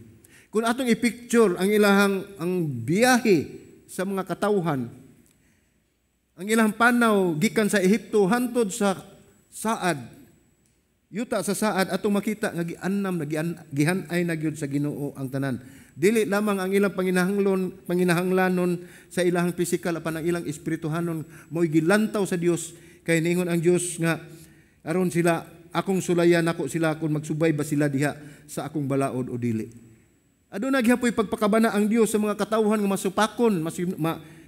Kung atong i-picture ang ilahang ang biyahe sa mga katawhan, ang ilang panaw gikan sa Ehipto hantod sa Saad, yuta sa Saad, atong makita nga giannam na gihan-ay na gyud sa Ginoo ang tanan. Dili lamang ang ilang panginahanglanon sa ilahang pisikal, apan ang ilang espirituhanon mo'y gilantaw sa Dios, kay ningon ang Dios nga aron sila akong sulayan nako sila kung magsubay ba sila diha sa akong balaod o dili. Aduna gihapoy pagpakabana ang Dios sa mga katawhan nga masupakon,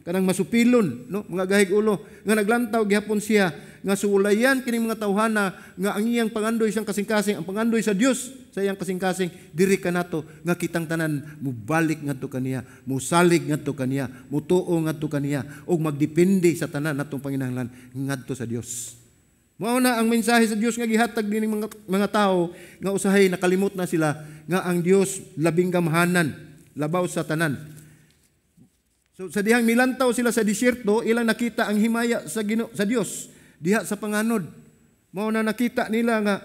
kanang masupilon, no, mga gahig ulo nga naglantaw gihapon siya nga sulayan kining mga tawhana nga ang iyang pangandoy siyang kasing-kasing, ang pangandoy sa Dios sa iyang kasing-kasing diri kanato nga kitang tanan mubalik ngadto kaniya, musalig ngadto kaniya, mutuo ngadto kaniya ug magdepende sa tanan natong panginahanglan ngadto sa Dios. Mao na ang mensahe sa Dios nga gihatag nining mga tawo nga usahay nakalimot na sila nga ang Dios labing gamhanan labaw sa tanan. So sa dihang milantaw sila sa disyerto, ilang nakita ang himaya sa Ginoo, sa Dios diha sa panganod. Mao na nakita nila nga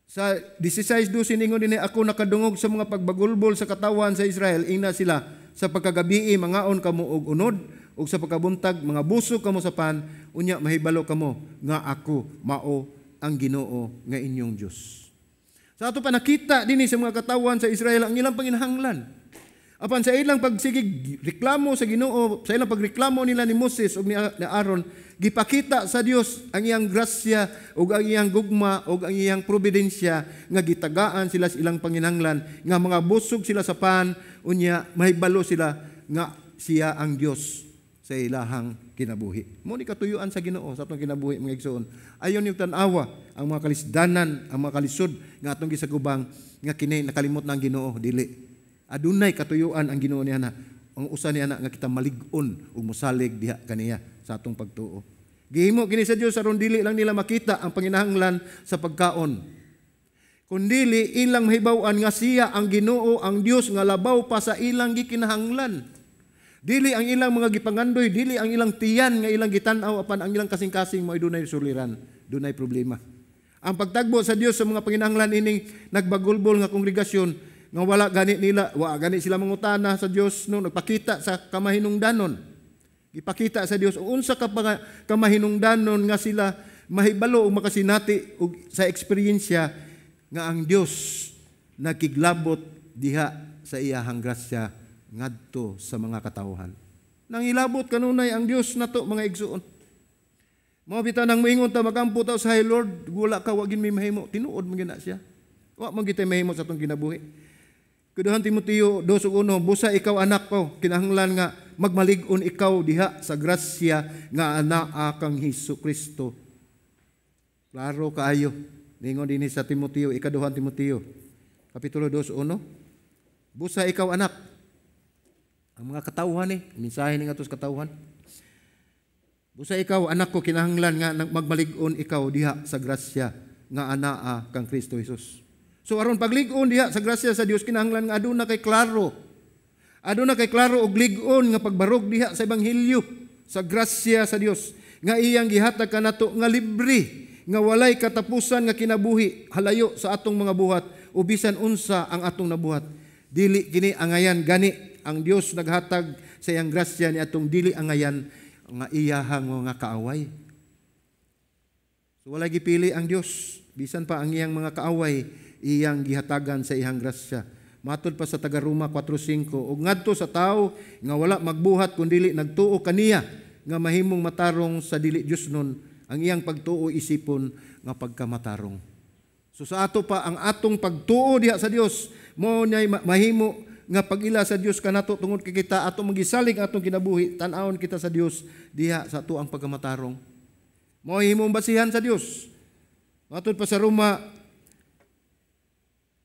sa 16:12 ningon dinhi, "Ako nakadungog sa mga pagbagulbol sa katawan sa Israel, ingna sila, sa pagkagabii mangaon kamo og unod ug sa pagkabuntag mga busog kamo sa pan, unya mahibalo kamo nga ako mao ang Ginoo nga inyong Dios." Sa ato pa nakita dinhi sa mga katawan sa Israel ang ilang panginahanglan. Apan sa ilang pagsigig reklamo sa Ginoo, sa ilang pagreklamo nila ni Moses ug ni Aaron, gipakita sa Dios ang iyang grasya ug ang iyang gugma ug ang iyang providensya nga gitagaan sila sa ilang panginahanglan nga mga busog sila sa pan, unya mahibalo sila nga siya ang Dios sa ilahang kinabuhi. Mo ni katuyuan sa Ginoo sa atong kinabuhi, mga igsoon. Ayon yung tan-awa ang mga kalisdanan, ang mga kalisod nga atong gisagubang nga kini nakalimot na ang Ginoo, dili. Adunay katuyuan ang Ginoo niya na ang usa niya na nga kita malig-on ug mosalig diha kaniya sa atong pagtuo. Gihimo kini sa Dios aron dili lang nila makita ang panginahanglan sa pagkaon, kundili ilang mahibaw-an nga siya ang Ginoo, ang Dios nga labaw pa sa ilang gikinahanglan. Dili ang ilang mga gipangandoy, dili ang ilang tiyan nga ilang gitan-aw, apan ang ilang kasing-kasing mo'y dunay suliran, dunay problema. Ang pagtagbo sa Dios sa mga panginahanglan ining nagbagulbol nga kongregasyon nga wala gani nila, wa gani sila mangutana sa Dios, no, nagpakita sa kamahinungdanon. Gipakita sa Dios unsa ka kamahinungdanon nga sila mahibalo ug makasinati og sa eksperyensya nga ang Dios nakiglabot diha sa iyahang grasya ngadto sa mga katawhan. Nangilabot kanunay ang Dios nato, mga igsuon. Mao bitaw nang moingon ta, magampo ta sa "Lord, wala ka, wa gin may mahimo." Tinuod man gina siya. Wa man gitay mahimo sa atong kinabuhi. Ikaduhang Timoteo 2:1, "Busa ikaw, anak ko, kinahanglan nga magmalig-on ikaw diha sa grasya nga anaa kang Hesus Kristo." Klaro kaayo. Ningon dinhi sa Timoteo, Ikaduhang Timoteo. Kapitulo 2:1. Busa ikaw, anak. Ang mga katawhan eh, mensahe ni ngadto sa katawhan. Busa ikaw, anak ko, kinahanglan nga magmalig-on ikaw diha sa grasya nga anaa kang Kristo Jesus. So aron paglig-on diha sa grasya sa Dios, kinahanglan nga aduna kay klaro. Aduna kay klaro og lig-on nga pagbarog diha sa ebanghelyo sa grasya sa Dios nga iyang gihatag kanato nga libre, nga walay katapusan nga kinabuhi halayo sa atong mga buhat o bisan unsa ang atong nabuhat. Dili kini angayan, gani ang Dios naghatag sa iyang grasya ni atong dili angayan nga iyahang mga kaaway. So wala gipili ang Dios, bisan pa ang iyang mga kaaway iyang gihatagan sa iyang grasya. Matod pa sa taga-Roma 4:5, ug ngadto sa tawo nga wala magbuhat kun dili nagtuo kaniya nga mahimong matarong sa dili Dios nun, ang iyang pagtuo isipon nga pagkamatarong. So sa ato pa, ang atong pagtuo diha sa Dios mao niya mahimo nga pag-ila sa Dios kanato, tungod kay kita ato magisalig ang atong kinabuhi, tan-awon kita sa Dios diha sa ato ang pagkamatarong. Mao himong basihan sa Dios. Matod pa sa Roma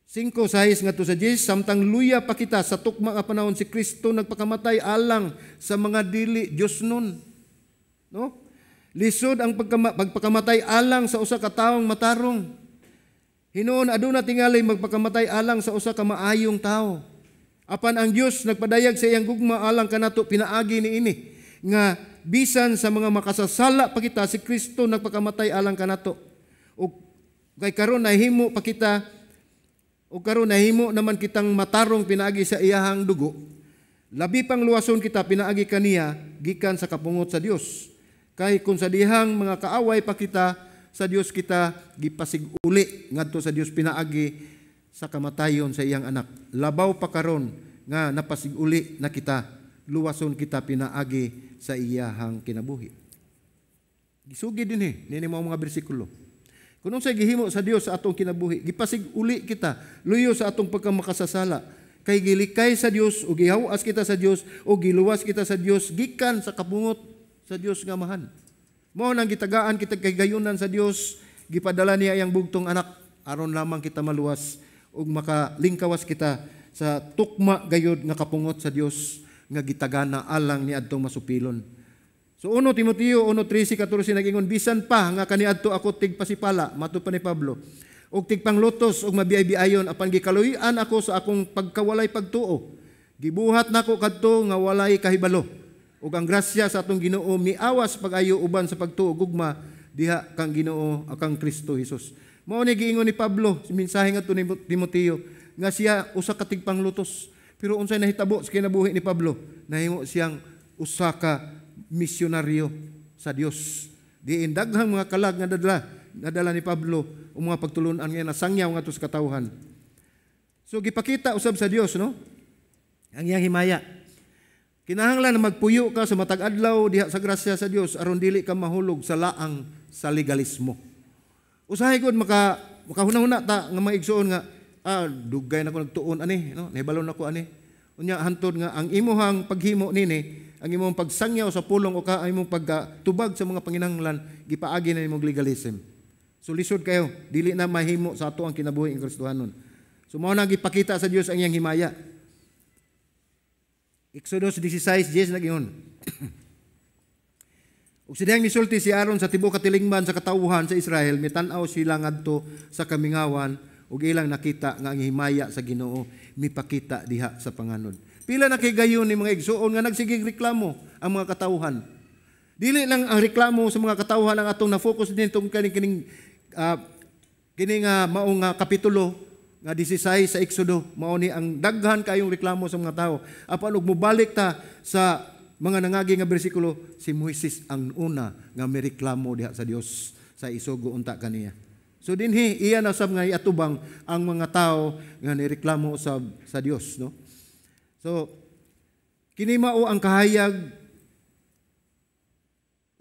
5:6 ngadto sa 10, samtang luya pa kita, sa tukma nga panahon si Kristo nagpakamatay alang sa mga dili Dios nun. No? Lisod ang pagpakamatay alang sa usa ka taong matarong. Hinuon aduna tingali magpakamatay alang sa usa ka maayong tawo. Apan ang Dios nagpadayag sa iyang gugma alang kanato pinaagi niini nga bisan sa mga makasasala pa kita, si Kristo nagpakamatay alang kanato. Ug kay karon nahimo pa kita o karon nahimo naman kitang matarong pinaagi sa iyahang dugo, labi pang luwason kita pinaagi kaniya gikan sa kapungot sa Dios. Kay kung sa dihang mga kaaway pa kita sa Dios, kita gipasig-uli ngadto sa Dios pinaagi sa kamatayon sa iyang anak, labaw pa karon nga napasig-uli na kita, luwason kita pinaagi sa iyahang kinabuhi. Gisugid din eh nini mao mga bersikulo. Kung unsay gihimo sa Dios sa atong kinabuhi, gipasig-uli kita luyo sa atong pagkamakasasala. Kay gilikay sa Dios o gihawas kita sa Dios o giluwas kita sa Dios gikan sa kapungot sa Dios nga Amahan. Mao nang gitagaan kita kay gayunan sa Dios, gipadala niya iyang bugtong anak aron lamang kita maluwas ug makalingkawas kita sa tukma gayud nga kapungot sa Dios nga gitagana alang ni adtong masupilon. So 1 Timoteo 1:13-14 nag-ingon, bisan pa nga kaniadto ako tigpasipala, matud pa ni Pablo, og tigpanglutos og mabiyay-biayon, apan gikaluy-an ako sa akong pagkawalay pagtuo. Gibuhat nako kadto nga walay kahibalo. Ug ang grasya sa atong Ginoo miawas pag-ayo uban sa pagtuo gugma diha kang Ginoo kang Kristo Hesus. Mao ni giingon ni Pablo sa mensahe ngadto ni Timoteo nga siya usa ka tigpanglutos. Pero unsay nahitabo sa kinabuhi ni Pablo? Nahimo siyang usa ka misyonaryo sa Dios. Diin daghang mga kalag nga nadala ni Pablo o mga pagtulunan nga nasangyaw ngadto sa katawhan. So gipakita usab sa Dios, no, ang iyang himaya. Kinahanglan na magpuyo ka sa matag adlaw diha sa grasya sa Dios aron dili ka mahulog sa laang sa legalismo. Usahay gud makahuna-huna ta nga mga igsuon nga dugay na ko nagtuon ani, no, nahibalo na ko ani. Unya hantod nga ang imuhang paghimo nini, ang imong pagsangyaw sa pulong o ka ang imong pagtubag sa mga panginahanglan, gipaagi na nimong legalism. So lisod kayo, dili na mahimo sa ato ang kinabuhi ang Kristohanon. So mao na gipakita sa Dios ang iyang himaya. Exodus 16:10 nag-ingon, ug sa dihang misulti si Aaron sa tibuok katilingban sa katawhan sa Israel, mitan-aw sila ngadto sa kamingawan ug ilang nakita nga ang himaya sa Ginoo mipakita diha sa panganod. Pila na kay gayon ni mga igsuon nga nagsigig reklamo ang mga katawhan. Dili lang ang reklamo sa mga katawhan ang atong na-focus din tong kining maong kapitulo nga 16 sa Exodo, mao ni ang daghan kayong reklamo sa mga tao. Apan og mobalik ta sa mga nangagi nga bersikulo, si Moises ang una nga mireklamo diha sa Dios sa isugo unta kaniya. So dinhi iya na sab nga iatubang ang mga tao nga nireklamo usab sa Dios, no? So kini mao ang kahayag.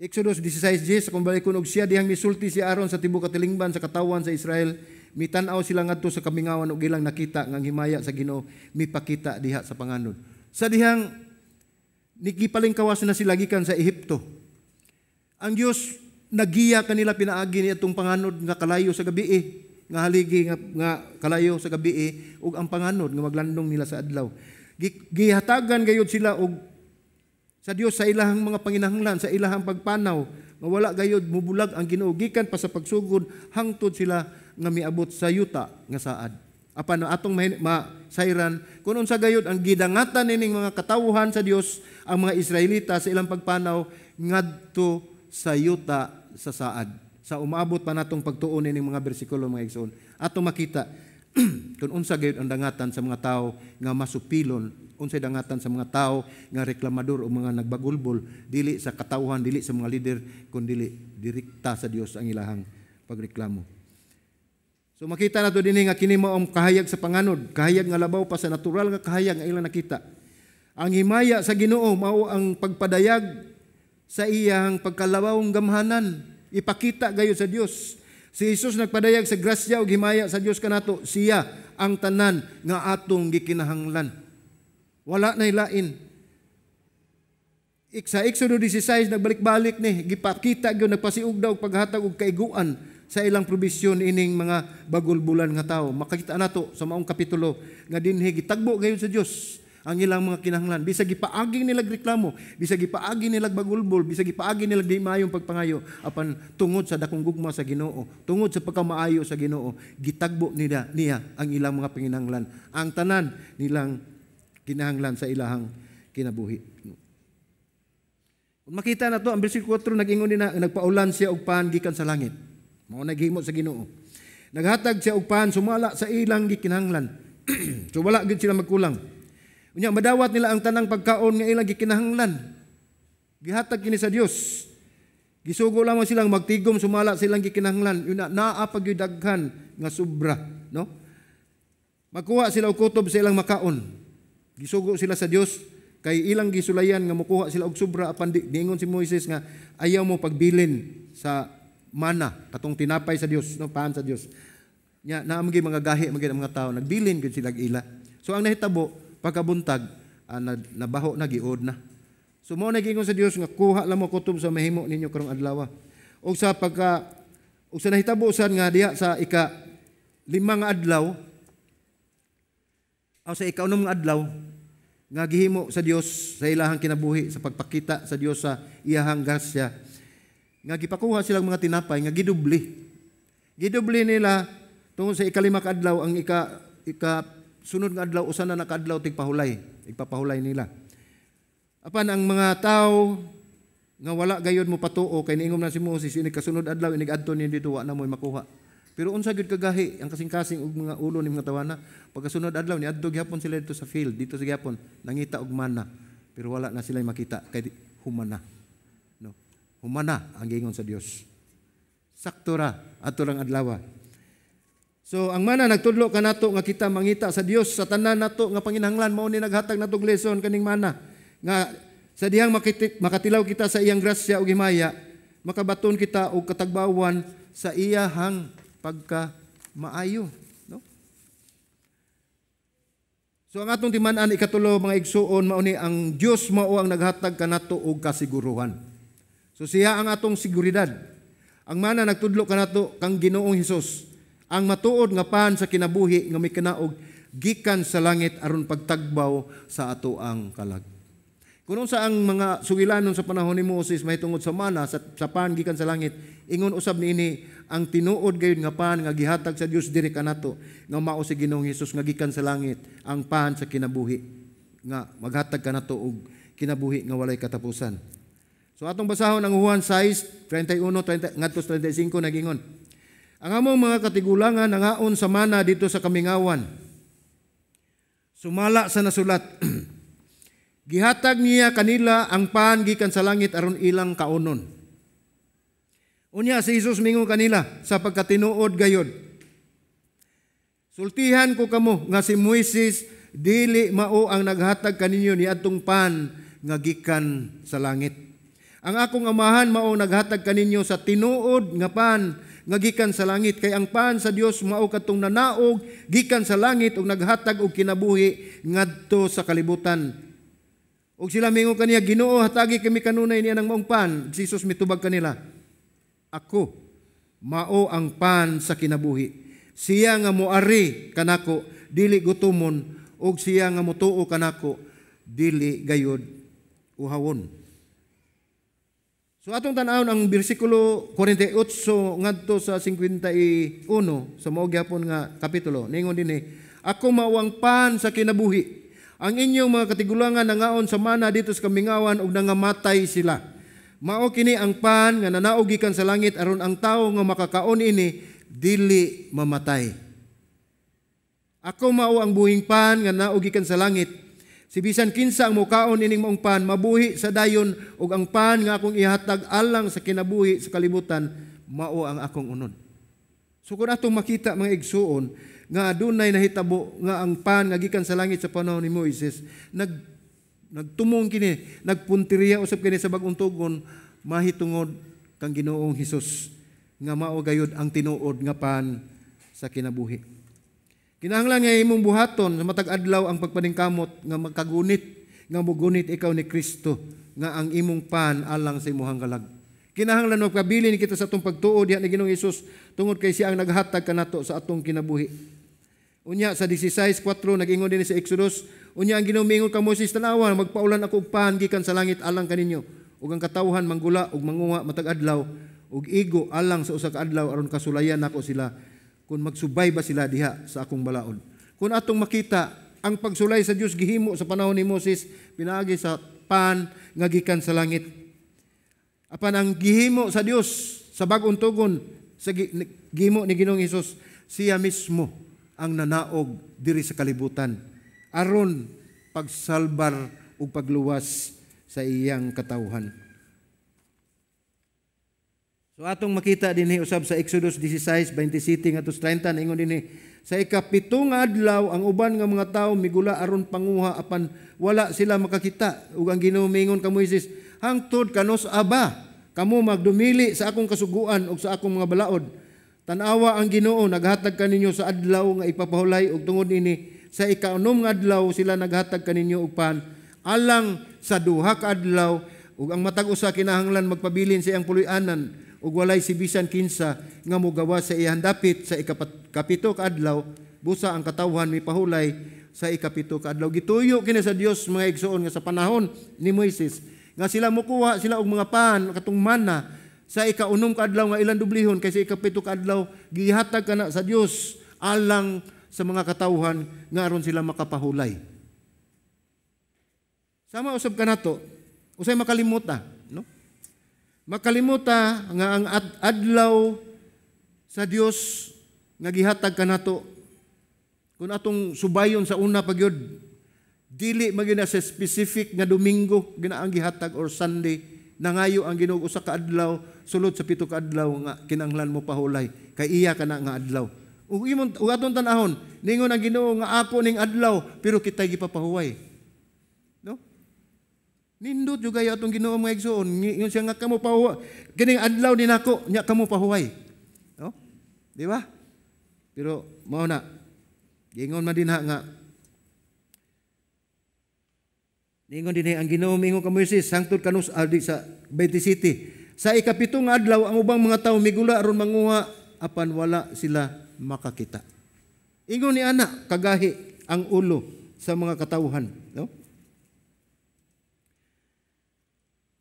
Exodus 16:10, kung balik og siya dihang misulti si Aaron sa tibuok katilingban sa katawan sa Israel, mitan-aw sila ngadto sa kamingawan ug ilang nakita nga ang himaya sa Ginoo mipakita diha sa panganod. Sa dihang nigipalingkawas na sila gikan sa Ehipto, ang Dios nagiya kanila pinaagi ni atong panganod nga kalayo sa gabi. nga haligi nga kalayo sa gabi ug ang panganod nga maglandong nila sa adlaw. Gihatagan gayud sila og sa Dios sa ilahang mga panginahanglan, sa ilahang pagpanaw, nga wala gayud mubulag ang Ginoo gikan pa sa pagsugod hangtod sila nga miabot sa yuta nga saad. Apan atong masayran kung unsa gayud ang gidangatan nining mga katawhan sa Dios, ang mga Israelita, sa ilang pagpanaw ngadto sa yuta sa saad. Sa umaabot pa natong pagtuon nining mga bersikulo, mga igsoon, atong makita kung unsa gayud ang dangatan sa mga tawo nga masupilon, unsay dangatan sa mga tawo nga reklamador o mga nagbagulbol, dili sa katawhan, dili sa mga lider, kundi direkta sa Dios ang ilahang pagreklamo. So makita nato dinhi nga kini mao ang kahayag sa panganod, kahayag nga labaw pa sa natural nga kahayag nga ilang nakita. Ang himaya sa Ginoo mao ang pagpadayag sa iyang pagkalabawng gamhanan, ipakita gayud sa Dios. Si Jesus nagpadayag sa grasya ug himaya sa Dios kanato, siya ang tanan nga atong gikinahanglan. Wala na lain. Sa Exodo 16 nagbalik-balik ni gipakita gyud, nagpasiugdaw og paghatag og kaiguan sa ilang probisyon ining mga bagulbulan nga tawo. Makakita nato sa maong kapitulo nga dinhi gitagbo gayud sa Dios ang ilang mga kinahanglan. Bisag gipaagi nila reklamo, bisag gipaagi nila bagulbol, bisag gipaagi nila di maayong pagpangayo, apan tungod sa dakong gugma sa Ginoo, tungod sa pagkamaayo sa Ginoo, gitagbo nila niya ang ilang mga panginahanglan, ang tanan nilang kinahanglan sa ilahang kinabuhi. Kung makita na to, ang bersikulo 4 nag-ingon din na nagpaulan siya og pan gikan sa langit. Mao naghimo sa Ginoo. Naghatag siya og pan sumala sa ilang gikinahanglan. So wala gid sila magkulang. Unya madawat nila ang tanang pagkaon nga ilang gikinahanglan. Gihatag kini sa Dios. Gisugo lamang silang magtigom sumala sa ilang gikinahanglan. Yun na, naa pa gyud daghan nga sobra, no? Magkuha sila og kutob sa ilang makaon. Gisugo sila sa Dios kay ilang gisulayan nga mokuha sila og sobra, apan niingon si Moises nga ayaw mo pagbilin sa mana katong tinapay sa Dios, no, paan sa Dios. Nya naa man mga gahi man ang mga tao, nagbilin gyud sila ila. So ang nahitabo pagkabuntag, nabaho na, giod na. So mao na giingon sa Dios nga kuha lang mo kutob sa mahimo ninyo karong adlaw. Og sa pagka og sa nahitabo sad nga diha sa ika-5 nga adlaw o sa ika-6 nga adlaw nga gihimo sa Dios sa ilahang kinabuhi sa pagpakita sa Dios sa iyahang grasya, nga gipakuha silang mga tinapay nga gidubli. Gidubli nila tungod sa ika-5 ka adlaw, ang ika sunod nga adlaw usa na nakadlaw tigpahulay, igpapahulay nila. Apan ang mga tao nga wala gayud mo patuo kay niingon na si Moses, ini kasunod adlaw inig adto ni dito wa na mo'y makuha. Pero unsa gyud kagahi ang kasing-kasing og mga ulo ni mga tawana, pagkasunod adlaw ni adto gihapon sila dito sa field, dito sa gihapon nangita og mana, pero wala na sila makita kay humana. No. Humana ang giingon sa Dios. Sakto ra adto lang adlaw. So ang mana nagtudlo kanato nga kita mangita sa Dios sa tanan nato nga panginahanglan. Mao ni naghatag natog lesson kaning mana nga sa dihang makatilaw kita sa iyang grasya ug himaya, makabaton kita og katagbawan sa iyahang pagka maayo, no? So ang atong timan-an ikatulo, mga igsuon, mao ni ang Dios mao ang naghatag kanato og kasiguruhan. So siya ang atong seguridad. Ang mana nagtudlo kanato kang Ginoong Hesus, ang matuod nga pan sa kinabuhi nga mikanaog gikan sa langit aron pagtagbaw sa ato ang kalag. Kung unsa ang mga sugilanon sa panahon ni Moses mahitungod sa mana sa pan gikan sa langit, ingon usab niini ang tinuod gayud nga pan nga gihatag sa Dios diri kanato nga mao si Ginoong Hesus nga gikan sa langit, ang pan sa kinabuhi nga maghatag kanato og kinabuhi nga walay katapusan. So atong basahon ang Juan 6:31 ngadto sa 35, nagingon. Ang among mga katigulangan nangaon sa mana dito sa kamingawan. Sumala sa nasulat, gihatag niya kanila ang pan gikan sa langit aron ilang kaunon. Unya si Jesus mingon kanila sa pagkatinuod gayod, sultihan ko kamo nga si Moises dili mao ang naghatag kaninyo niadtong pan nga gikan sa langit. Ang akong amahan mao naghatag kaninyo sa tinuod nga pan nga gikan sa langit, kay ang pan sa Dios mao kadtong nanaog gikan sa langit ug naghatag og kinabuhi ngadto sa kalibutan. Og sila mingon kaniya, Ginoo, hatagi kami kanunay niya ng maong pan. Si Jesus mitubag kanila, ako mao ang pan sa kinabuhi. Siya nga moari kanako dili gutomon, ug siya nga motuo kanako dili gayud uhawon. So atong tan-awon ang bersikulo 48 ngadto sa 51 sa mao gyapon nga kapitulo. Ningon dinhi, "Ako mao ang pan sa kinabuhi. Ang inyong mga katigulangan nangaon sa mana didto sa kamingawan ug nangamatay sila. Mao kini ang pan nga nanaog gikan sa langit aron ang tawo nga makakaon ini dili mamatay. Ako mao ang buhing pan nga naog gikan sa langit. Si bisan kinsa ang mukaon ining maong pan mabuhi sa dayon, ug ang pan nga akong ihatag alang sa kinabuhi sa kalibutan mao ang akong unod." So kung atong makita, mga igsuon, nga adunay nahitabo nga ang pan nga gikan sa langit sa panahon ni Moises nagtumong kini, nagpunteriya usab kini sa bag-ong tugon mahitungod kang Ginoong Hesus nga mao gayud ang tinuod nga pan sa kinabuhi. Kinahanglan nga imong buhaton sa matag adlaw ang pagpaningkamot nga makagunit, nga mugunit ikaw ni Kristo nga ang imong pan alang sa imong kalag. Kinahanglan magpabilin kita sa atong pagtuo diha ni Ginoong Hesus tungod kay siya ang naghatag kanato sa atong kinabuhi. Unya sa 16:4 nag-ingon din sa Exodus, unya ang Ginoo miingon kang Moises, "Tanawa, magpaulan ako og pan gikan sa langit alang kaninyo, ug ang katawhan manggula ug manguha matag adlaw ug igo alang sa usa ka adlaw aron kasulayan nako sila kung magsubay ba sila diha sa akong balaod." Kung atong makita ang pagsulay sa Dios gihimo sa panahon ni Moses pinaagi sa pan nga gikan sa langit. Apan ang gihimo sa Dios sa bag-ong tugon sa gihimo ni Ginoong Hesus, siya mismo ang nanaog diri sa kalibutan aron pagsalbar ug pagluwas sa iyang katawhan. So atong makita dinhi usab sa Exodus 16:27 ngadto sa 30, ingon dinhi, "Sa ikapito nga adlaw ang uban nga mga tawo migula aron panguha apan wala sila makakita, ug ang Ginoo miingon kang Moises, 'Hangtod kanus-a ba kamo magdumili sa akong kasuguan ug sa akong mga balaod? Tan-awa, ang Ginoo naghatag kaninyo sa adlaw nga ipapahulay, ug tungod ini sa ikaunom nga adlaw sila naghatag kaninyo og pan alang sa 2 ka adlaw, ug ang matag usa kinahanglan magpabilin sa iyang puloy-anan, ug walay si bisan kinsa nga mogawas sa iyang dapit sa ikapito ka adlaw. Busa ang katawhan mipahulay sa 7 ka adlaw.'" Gituyo kini sa Dios, mga igsoon, nga sa panahon ni Moises nga sila mokuha sila og mga pan katong mana sa 6 ka adlaw nga ilang dublihon, kay sa 7 ka adlaw gihatag kana sa Dios alang sa mga katawhan nga aron sila makapahulay. Sama usab kanato, usay makalimuta, no? Makalimuta nga ang adlaw sa Dios nga gihatag kanato, kung atong subayon sa una pa gyud, dili man gyud na sa specific nga Domingo gina ang gihatag or Sunday. Nangayo ang Ginoo usa ka adlaw sulod sa 7 ka adlaw nga kinahanglan mo pahulay kay iya kana nga adlaw. Ug imong ug atong tan-ahon, ningon ang Ginoo nga ako ning adlaw, pero kitay gipapahuway. No? Nindot jud kayo atong Ginoo, mga igsoon. Ingon siya nga kamo pahuway. Kining adlaw ni nako, nya kamo pahuway. No? Di ba? Pero mao na. Giingon man dinha nga ningon dinhi ang Ginoo mingon ka Moises hangtod kanus di sa 27. Sa 7 nga adlaw ang ubang mga tawo migula aron manguha apan wala sila makakita. Ingon ni ana kagahi ang ulo sa mga katawhan, no?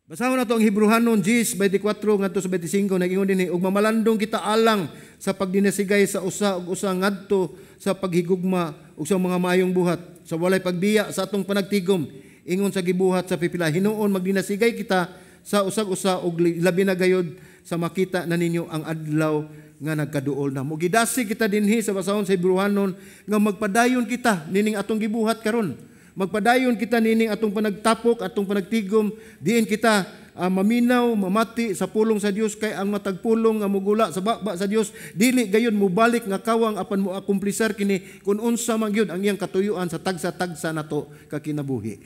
Basahon nato ang Hebreohanon 10:24 ngadto sa 25, nag-ingon dinhi, ug mamalandong kita alang sa pagdinasigay sa usa ug usa ngadto sa paghigugma ug sa mga maayong buhat, sa walay pagbiya sa atong panagtigom, ingon sa gibuhat sa pipila. Hinuon magdinasigay kita sa usag usa ug labi na gayod sa makita na ninyo ang adlaw nga nagkaduol na. Mugidasig kita dinhi sa basahon sa Hebreohanon nga magpadayon kita nining atong gibuhat karon. Magpadayon kita nining atong panagtapok, atong panagtigom, diin kita maminaw, mamati sa pulong sa Dios, kay ang matag pulong nga mugula sa baba sa Dios dili gayon mobalik nga kawang apan moakumplisar kini kun unsa man gyud ang iyang katuyuan sa tagsa-tagsa nato kakinabuhi.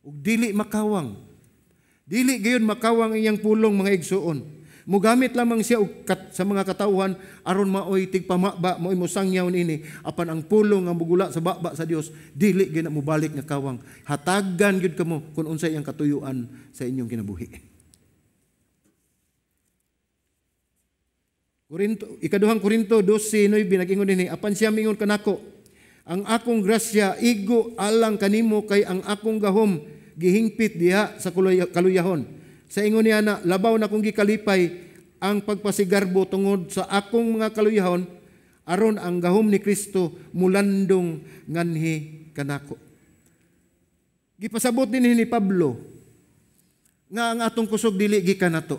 Ug dili makawang. Dili gayon makawang iyang pulong, mga igsuon. Mugamit lamang siya og sa mga katawhan aron maoy tigpamaba, maoy mosangyaw niini, apan ang pulong nga mugula sa baba sa Dios dili gyud na mobalik nga kawang. Hatagan gyud kamo kun unsay iyang katuyuan sa inyong kinabuhi. Korinto, Ikaduhang Korinto 12:9 nag-ingon dinhi, apan siya mingon kanako, "Ang akong grasya igo alang kanimo, kay ang akong gahom gihingpit diha sa kaluyahon." Sa ingon niya na, labaw na kong gikalipay ang pagpasigarbo tungod sa akong mga kaluyahon, aron ang gahom ni Kristo mulandong nganhi kanako. Gipasabot din ni Pablo nga ang atong kusog dili gikan nato.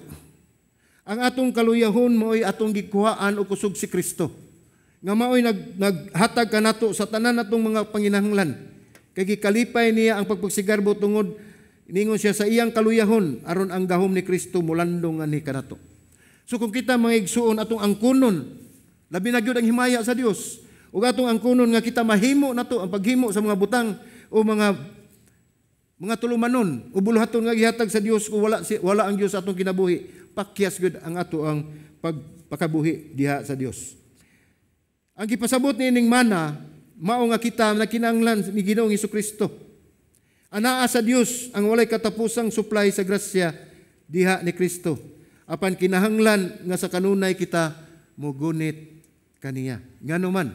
Ang atong kaluyahon mao'y atong gikuhaan og kusog si Kristo, nga mao'y naghatag kanato sa tanan natong mga panginahanglan. Kay gikalipay niya ang pagpagsigarbo tungod ningon siya sa iyang kaluyahon, aron ang gahom ni Kristo mulandong nganhi kanato. So kung kita, mga igsuon, atong angkunon, labi na gyud ang himaya sa Dios, ug atong angkunon nga kita mahimo nato ang paghimo sa mga butang o mga tulumanon o buluhaton nga gihatag sa Dios, kung wala ang Dios sa atong kinabuhi, pakyas gyud ang ato ang pagpakabuhi diha sa Dios. Ang gipasabot niining mana mao nga kita nakinahanglan ni Ginoong Kristo. Anaa sa Dios ang walay katapusang supply sa grasya diha ni Kristo. Apan kinahanglan nga sa kanunay kita mugunit kaniya. Ngano man?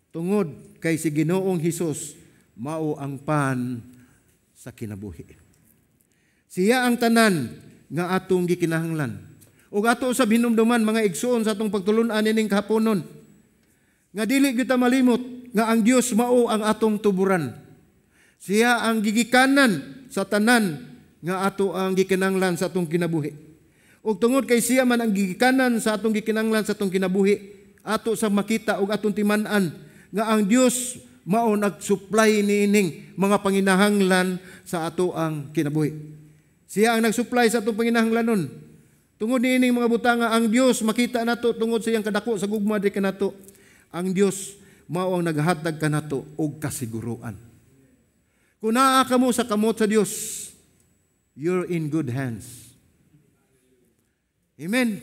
Tungod kay si Ginoong Hesus mao ang pan sa kinabuhi. Siya ang tanan nga atong gikinahanglan. Ug ato sa hinumduman, mga igsuon, sa atong pagtulun-an ining kahaponon, nga dili gyud ta malimot nga ang Dios mao ang atong tuburan. Siya ang gigikanan sa tanan nga ato ang gikinahanglan sa atong kinabuhi. Ug tungod kay siya man ang gigikanan sa atong gikinahanglan sa atong kinabuhi, ato sa makita ug atong timan-an nga ang Dios mao nag-supply niining mga panginahanglan sa ato ang kinabuhi. Siya ang nag-supply sa atong panginahanglanon. Tungod niining mga butanga, ang Dios makita nato tungod sa iyang kadako sa gugma di kanato. Ang Dios mao ang naghatag kanato og kasiguruan. Kung naa kamo sa kamot sa Dios, you're in good hands. Amen.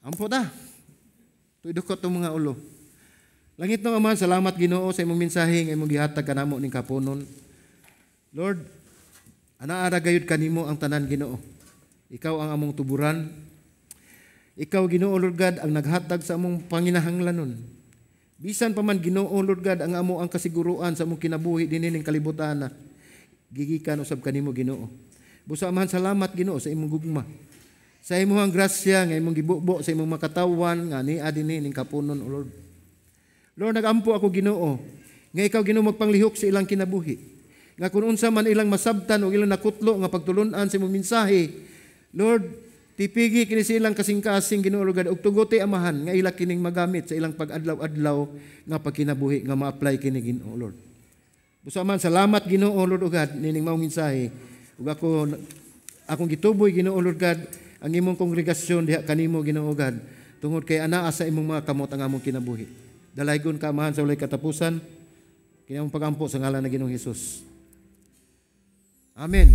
Ampo ta. Tuidukot tong mga ulo. Langit ng Ama, salamat, Ginoo, sa imong mensahe nga imong gihatag kanamo ning kaponon. Lord, anaa ra gayud kanimo ang tanan, Ginoo. Ikaw ang among tuburan. Ikaw, Ginoo Lord God, ang naghatag sa among panginahanglanon. Bisan pa man, Ginoo Lord God, ang amo ang kasiguruan sa among kinabuhi dinhi ning kalibutan na gigikan usab kanimo, Ginoo. Busa, Amahan, salamat, Ginoo, sa imong gugma, sa imong grasya nga imong gibubo sa imong makatawan nga nia dinhi ning kapunon, O Lord. Lord, nagampo ako, Ginoo, nga ikaw, Ginoo, magpanglihok sa ilang kinabuhi. Nga kung unsa man ilang masabtan o ilang nakutlo nga pagtulun-an sa imong mensahe, Lord, tipigi kini sa ilang kasing-kasing, Ginoo Lord God, ug tuguti, Amahan, nga ila kining magamit sa ilang pag-adlaw-adlaw nga pagkinabuhi nga ma-apply kini, Ginoo Lord. Busa man, salamat, Ginoo Lord God, nining maong mensahe. Ug ako akong gituboy, Ginoo Lord God, ang imong kongregasyon diha kanimo, Ginoo God, tungod kay anaa sa imong mga kamot ang among kinabuhi. Dalaygon ka, Amahan, sa walay katapusan. Kini among pagampo sa ngalan ng Ginoong Hesus. Amen.